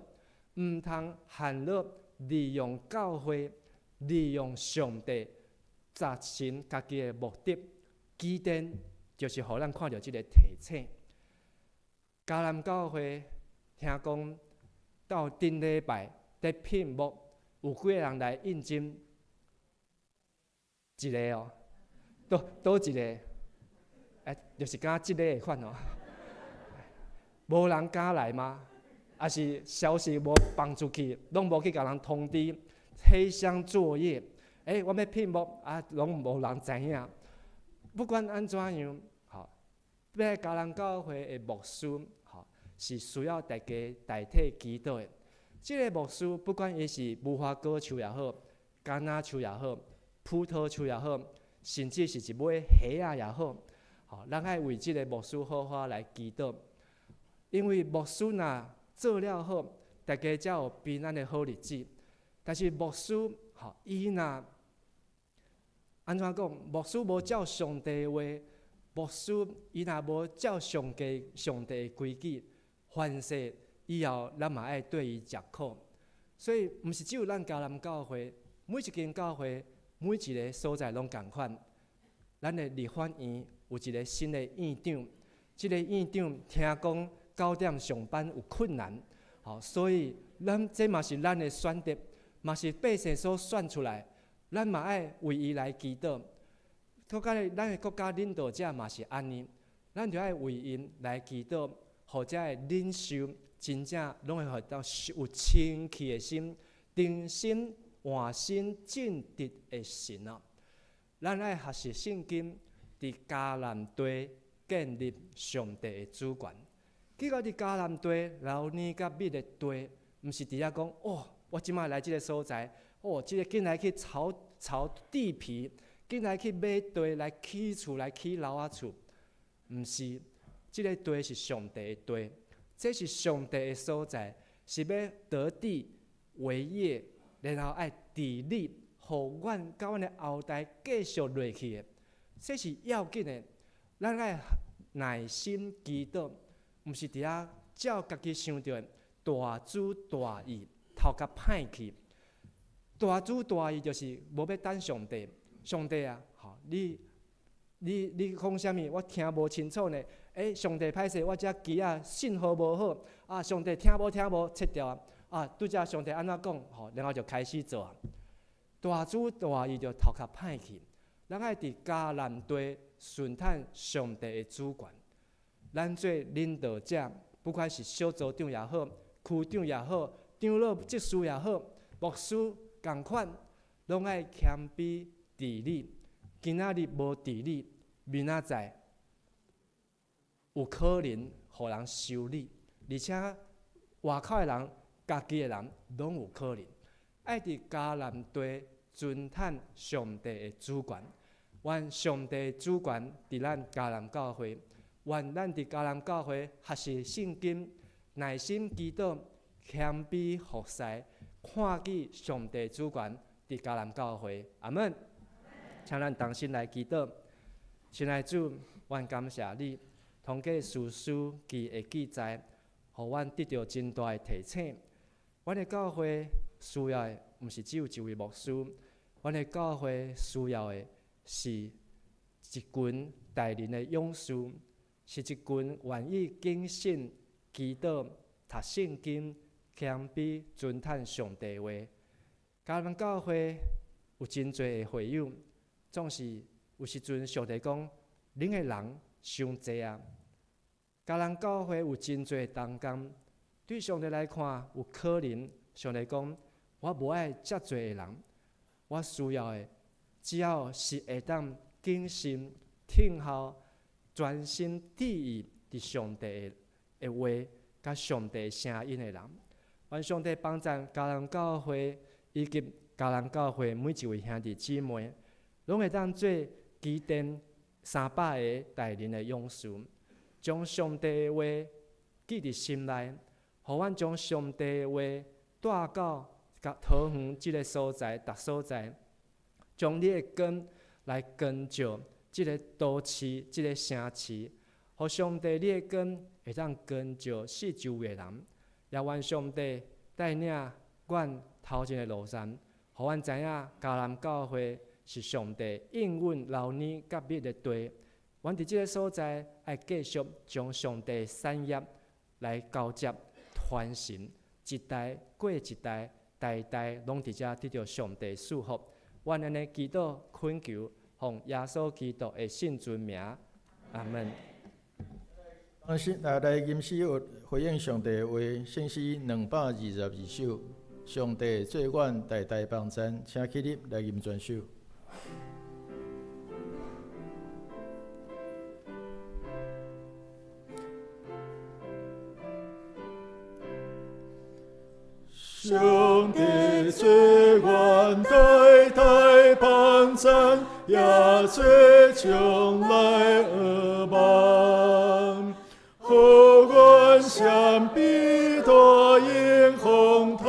毋通陷落利用教會、利用上帝達成家己的目的。基甸就是予咱看著這个提醒。迦南教會聽講到頂禮拜佇聘牧，有幾个人來應徵？一个哦，佗佗一个？欸，就是敢這个的款哦。無人敢來嗎？抑是消息無放出去，攏無去共人通知，黑箱作業。欸，我欲聘牧啊，攏無人知影。不管按怎樣，吼，欲迦南教會的牧師，吼，是需要大家代替祈禱的。這个牧師不管伊是無花果樹也好，橄欖樹也好，葡萄樹也好，甚至是一尾蝦仔也好，吼，咱愛為這个牧師好好來祈禱，因為牧師若做了好，大家才有平安的好日子。但是牧師，吼，伊若按怎講？牧師無照上帝話，牧師伊若無照上帝上帝的規矩，凡事以後咱嘛愛對伊食苦。所以，毋是只有咱迦南教會，每一間教會，每一个所在攏仝款。咱的立法院有一个新的院長，這个院長聽講9點上班有困難，吼，所以咱這嘛是咱的選擇，嘛是百姓所選出來，咱嘛愛為伊來祈禱。國家的咱的國家領導者嘛是按呢，咱就愛為𪜶來祈禱，予遮的領袖真正攏會予到有清氣的心，重新換新正直的神啊！咱愛學習聖經，佇迦南地建立上帝的主權。結果佇迦南地流奶佮蜜的地，毋是佇遐講哦，我這擺來這个所在，哦，這个緊來去炒炒地皮，緊來去買地來起厝來起樓仔厝，毋是，這个地是上帝的地，這是上帝的所在，是欲得地為業，然後愛治理，予阮佮阮的後代繼續落去的，這是要緊的。咱愛耐心祈禱，毋是佇遐照家己想著的大主大意，頭殼歹去。大主大意就是無欲等上帝，上帝啊，吼，你你你講啥物？我聽無清楚呢。欸，上帝歹勢，我這機仔信號無好，啊，上帝聽無聽無，切掉啊！啊，拄才上帝按怎講，吼，然後就開始做啊。大主大意就頭殼歹去，咱愛佇迦南地順趁上帝的主權。咱做領導者，不管是小組長也好，區長也好，長老執事也好，牧師仝款，攏愛謙卑治理。今仔日無治理，明仔載有可能予人修理，而且外口的人、家己的人攏有可能。愛佇迦南地尊趁上帝的主權，願上帝主權佇咱迦南教會，願咱佇迦南教會學習聖經，耐心祈禱，謙卑服侍，看見上帝主權佇迦南教會。阿門。請咱同心來祈禱，親愛主，阮感謝你，通過士師記的記載，予阮得著真大的提醒。阮的教會需要的，毋是只有一位牧師，阮的教會需要的是一群帶領的勇士，是一群願意謹慎祈禱、讀聖經、謙卑尊嘆上帝話。迦南教會有真濟的會友，總是有時陣上帝講，恁的人傷濟啊。迦南教會有真濟同工，對上帝來看，有可能上帝講，我無愛遮濟的人，我需要的只要是會當謹慎聽候、專心致意佇上帝的話，佮上帝聲音的人。願上帝幫贊迦南教會以及迦南教會每一位兄弟姊妹，攏會當做基甸300个帶領的勇士，將上帝的話記佇心內，予阮將上帝的話帶到佮桃園這个所在，逐所在，將你的光來光照這个都市、這个城市，予上帝你的光會當光照四周圍的人。也願上帝帶領阮頭前的路上，予阮知影迦南教會是上帝應允流奶佮蜜的地。阮佇這个所在愛繼續將上帝的產業來交接傳承，一代過一代，代代攏佇遮得著上帝祝福。阮按呢祈禱懇求，奉耶穌基督的聖尊名，阿門。來吟詩回應上帝的話，聖詩222首，上帝做阮代代幫贊，請起立來吟全首。上帝做阮代代幫贊，也做將來的望。予阮閃避大迎風台，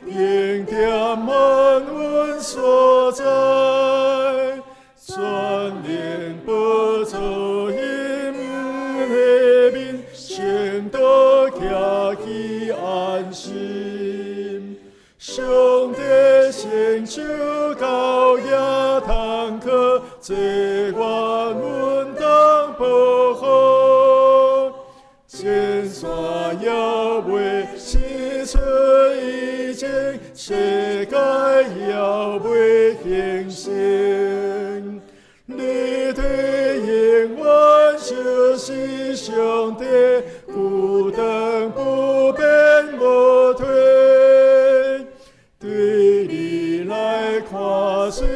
迎踮安穩所在。全能寶座因的面，聖徒徛起安心。上帝成就高額坦克，做阮穩當保護。千山猶未生出以前，世界猶未形成。你的永遠就是上帝，孤單不變無退。對你來看，雖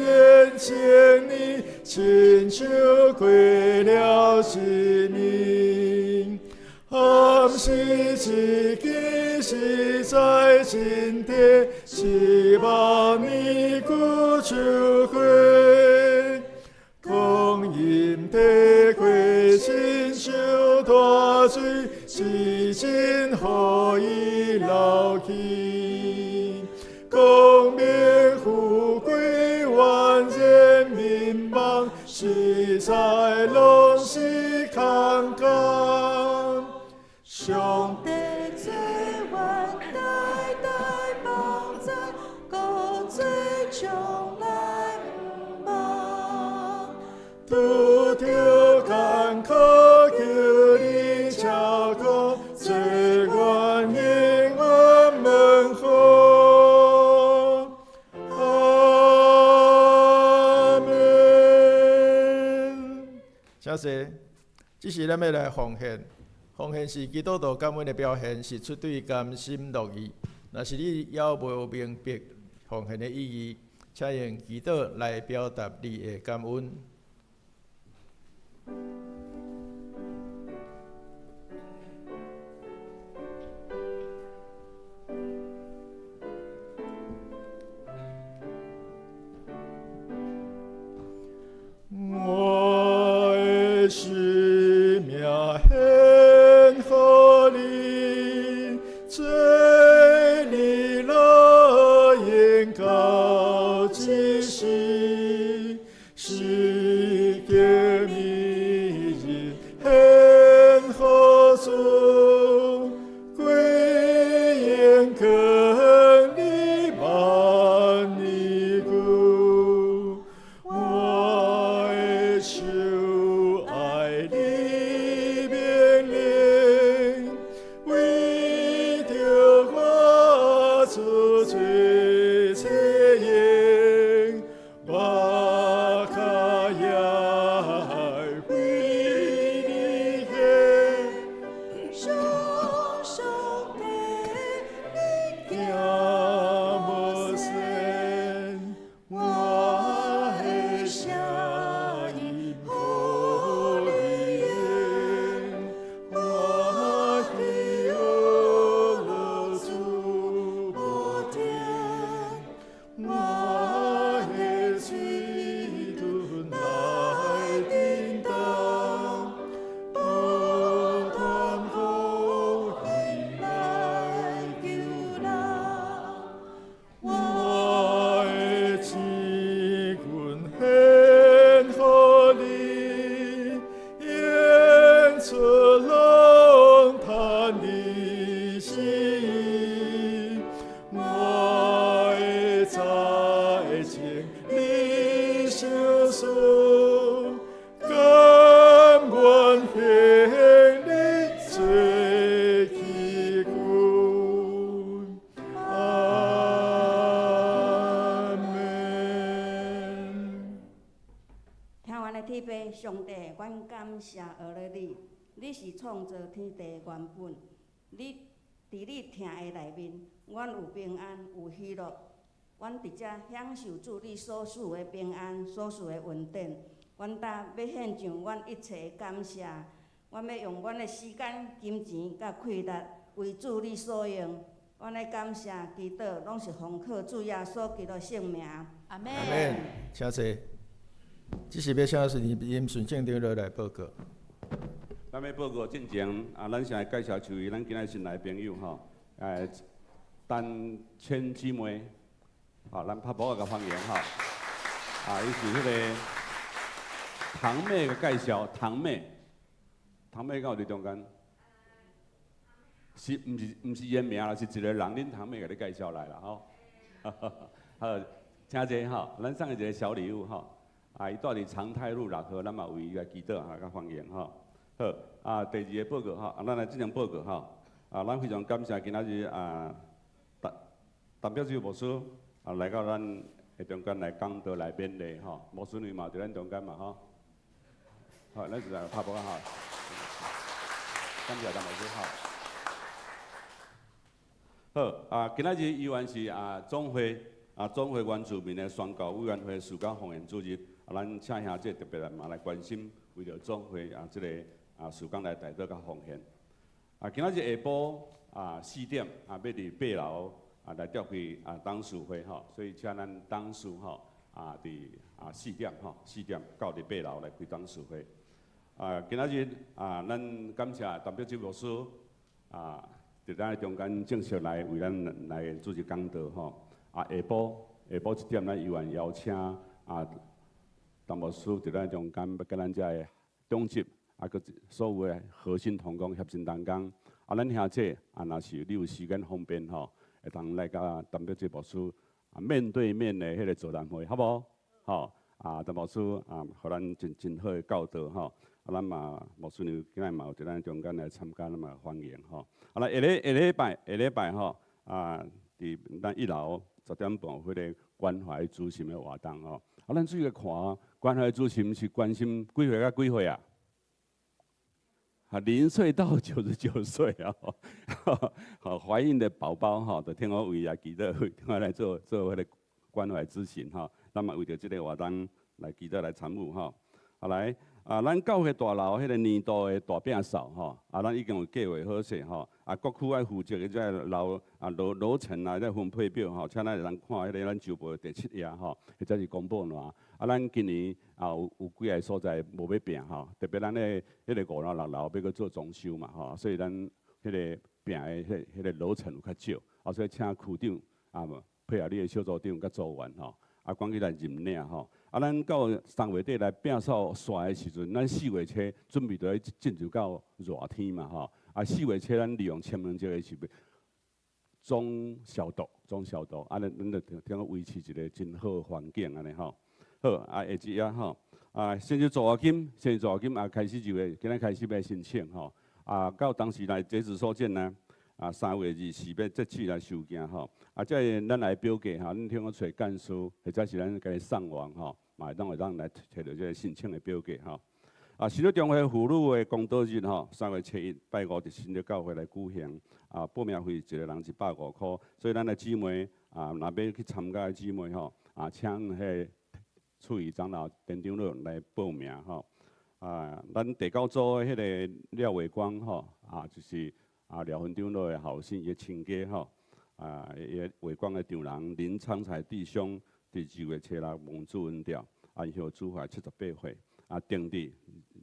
然千年，親像過了一暝。暗時一更實在真短，7萬年久像過。光陰地過，親像大水，至今何以老去？光明富貴，萬人迷茫，實在攏是空講。上帝做阮代代幫贊，閣做將來毋望。拄著艱苦，求你照顧，做阮永遠門戶。阿門。請坐，這時咱欲來奉獻。奉獻是基督徒感恩的表現，是出對甘心樂意。若是你猶無明白奉獻的意義，請用祈禱來表達你的感恩。我的生命獻予你，做你樂園到這時，是上帝，阮感謝阿勒你，你是創造天地原本，你佇你疼的內面，阮有平安，有喜樂。阮佇遮享受主你所賜的平安，所賜的恩典。阮今欲獻上阮一切的感謝，阮欲用阮的時間、金錢佮氣力，為主你所用。阮的感謝祈禱，攏是奉靠主耶穌基督聖名。阿門。阿門。請坐。這是欲請是林順正長老來報告。咱欲報告進前，啊，咱先來介紹一位咱今仔新來朋友吼，陳千姊妹，好，咱拍鼓來共歡迎吼。啊，伊是彼个堂妹的介紹，堂妹，堂妹敢有佇中間？是毋是毋是伊的名啦？是一个人，恁堂妹共你介紹來啦吼。好，請坐吼，咱送伊一个小禮物吼。啊，伊住佇長泰路六號，咱嘛為伊來祈禱哈，佮歡迎吼。好，啊，第二个報告吼，啊，咱來進行報告吼。啊，咱非常感謝今仔日啊，陳陳表示牧師啊來到咱的中間來講道來勉勵吼。牧師娘嘛佇咱中間嘛吼。好，咱是來拍鼓吼。感謝陳牧師吼。好，啊，今仔日依然是啊總會啊總會原住民的宣教委員會事工奉獻主日，啊，咱請兄弟特別來嘛來關心，為著總會啊這个啊事工來代禱佮奉獻。啊，今仔日下晡啊4點啊，欲佇8樓啊來召開啊董事會吼，所以請咱董事吼啊佇啊四點吼四點到佇8樓來開董事會。啊，今仔日啊，咱感謝陳碧芝牧師啊。佇咱中間正式來為咱來主持講道吼。啊，下晡下晡1點，咱猶原邀請啊陳牧師佇咱中間，欲佮咱遮的長執啊，閣所有的核心同工協心同工。啊，咱兄弟啊，若是你有時間方便吼，會當來佮陳碧芝牧師啊面對面的彼个座談會，好無？吼，啊，陳牧師啊，予咱真真好的教導吼。啊，咱嘛牧師娘今仔嘛有佇咱中間來參加，咱嘛歡迎吼。啊，來下禮下禮拜下禮拜吼，啊，佇咱1樓10點半有彼个關懷諮詢的活動吼。啊，咱注意看，關懷諮詢是關心幾歲到幾歲啊？啊，0歲到99歲啊！好，懷孕的寶寶吼，就聽我為伊祈禱，聽我來做做彼个關懷諮詢吼。咱嘛為著這个活動來祈禱來參與吼。好來。啊，咱教會大樓彼个年度的大摒掃吼，啊，咱已經有計劃好勢吼。啊，各區愛負責的這个樓啊樓樓層啊，這分配表吼，請咱會當看彼个咱週報第7頁吼，或者是公布欄。啊，咱今年啊有有幾个所在無欲摒吼，特別咱的彼个5樓6樓欲閣做裝修嘛吼，所以咱彼个摒的彼彼个樓層有較少，啊，所以請區長啊配合你的小組長佮組員吼，啊，趕緊來認領吼。啊，咱到3月底來摒掃煞的時陣，咱4月初準備著愛進入到熱天嘛吼。啊，4月初咱利用清明節的時總消毒，總消毒，啊，咱咱著聽講維持一个真好的環境按呢吼。好，啊，下一頁吼，啊，先是助學金，先是助學金啊，開始就會，今仔開始欲申請吼。啊，到當時來截止收件呢，啊，3月24欲截止來收件吼。啊，這个咱來表格吼，恁聽講揣幹事，或者是咱家己上網吼。嘛會當會當來摕著這个申請的表格吼。啊，新竹中會婦女的公道日吼，3月初1拜五佇新竹教會來舉行。啊，報名費一个人150箍，所以咱的姊妹啊，若欲去參加的姊妹吼，啊，請彼个處理長老田長老來報名吼。啊，咱第九組的彼个廖偉光吼，啊，就是啊廖分長老的後生，伊的親家吼，啊，伊个偉光的丈人林昌才弟兄，佇2月初6蒙主恩召，安息主懷78歲，啊，定佇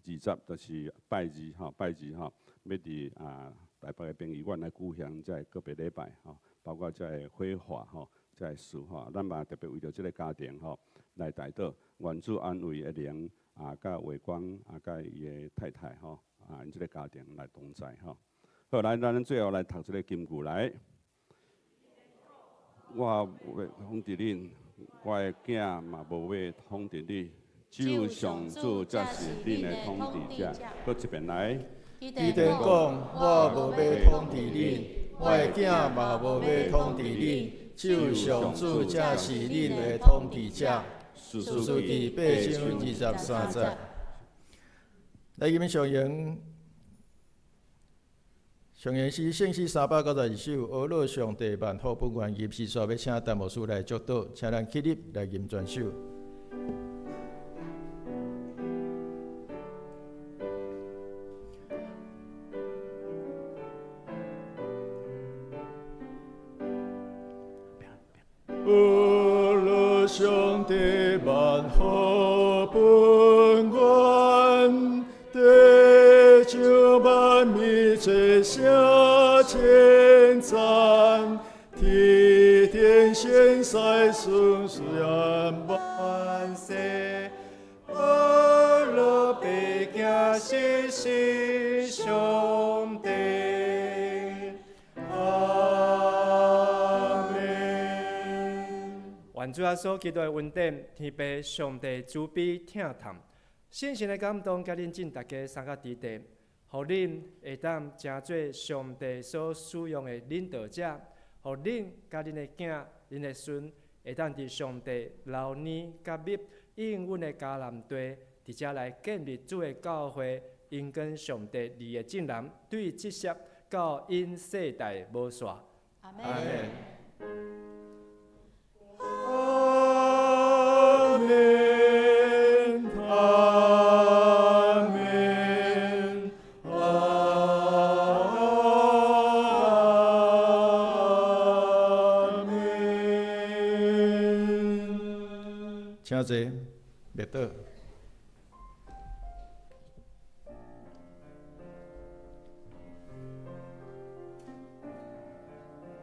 20，就是拜二吼，拜二吼，欲佇啊台北的殯儀館來舉行這个告別禮拜吼，包括這个火化吼，這个事吼，咱嘛特別為著這个家庭吼來代禱，願主安慰的靈啊，佮偉光啊，佮伊的太太吼，啊，𪜶這个家庭來同在吼。好，來，咱最後來讀這个金句來。我無欲統治恁，我的囝嘛無欲統治你，只有上主才是恁的統治者。閣一遍來。基甸講：我無欲統治恁，我的囝嘛無欲統治恁，只有上主才是恁的統治者。士師記8章23節。来，今日上演，上演是圣诗392首，阿乐上帝万福本愿吟诗，煞欲请陈牧师来祝祷，请咱起立来吟全首。阿乐上帝万福本愿，地上万民齐声称赞，替天先使顺顺万世，阿乐百行是是上帝。阿门。愿主耶稣基督的恩典，天父上帝慈悲疼痛，圣神的感动，佮恁进大家三个伫地，予恁会当成做上帝所使用的领导者，予恁佮恁的囝、恁的孙，会当伫上帝流年佮蜜应允的迦南地，伫遮来建立主的教会，应跟上帝义的正人，对这些到因世代无煞。阿门。阿门，阿门，阿门。请坐，列倒。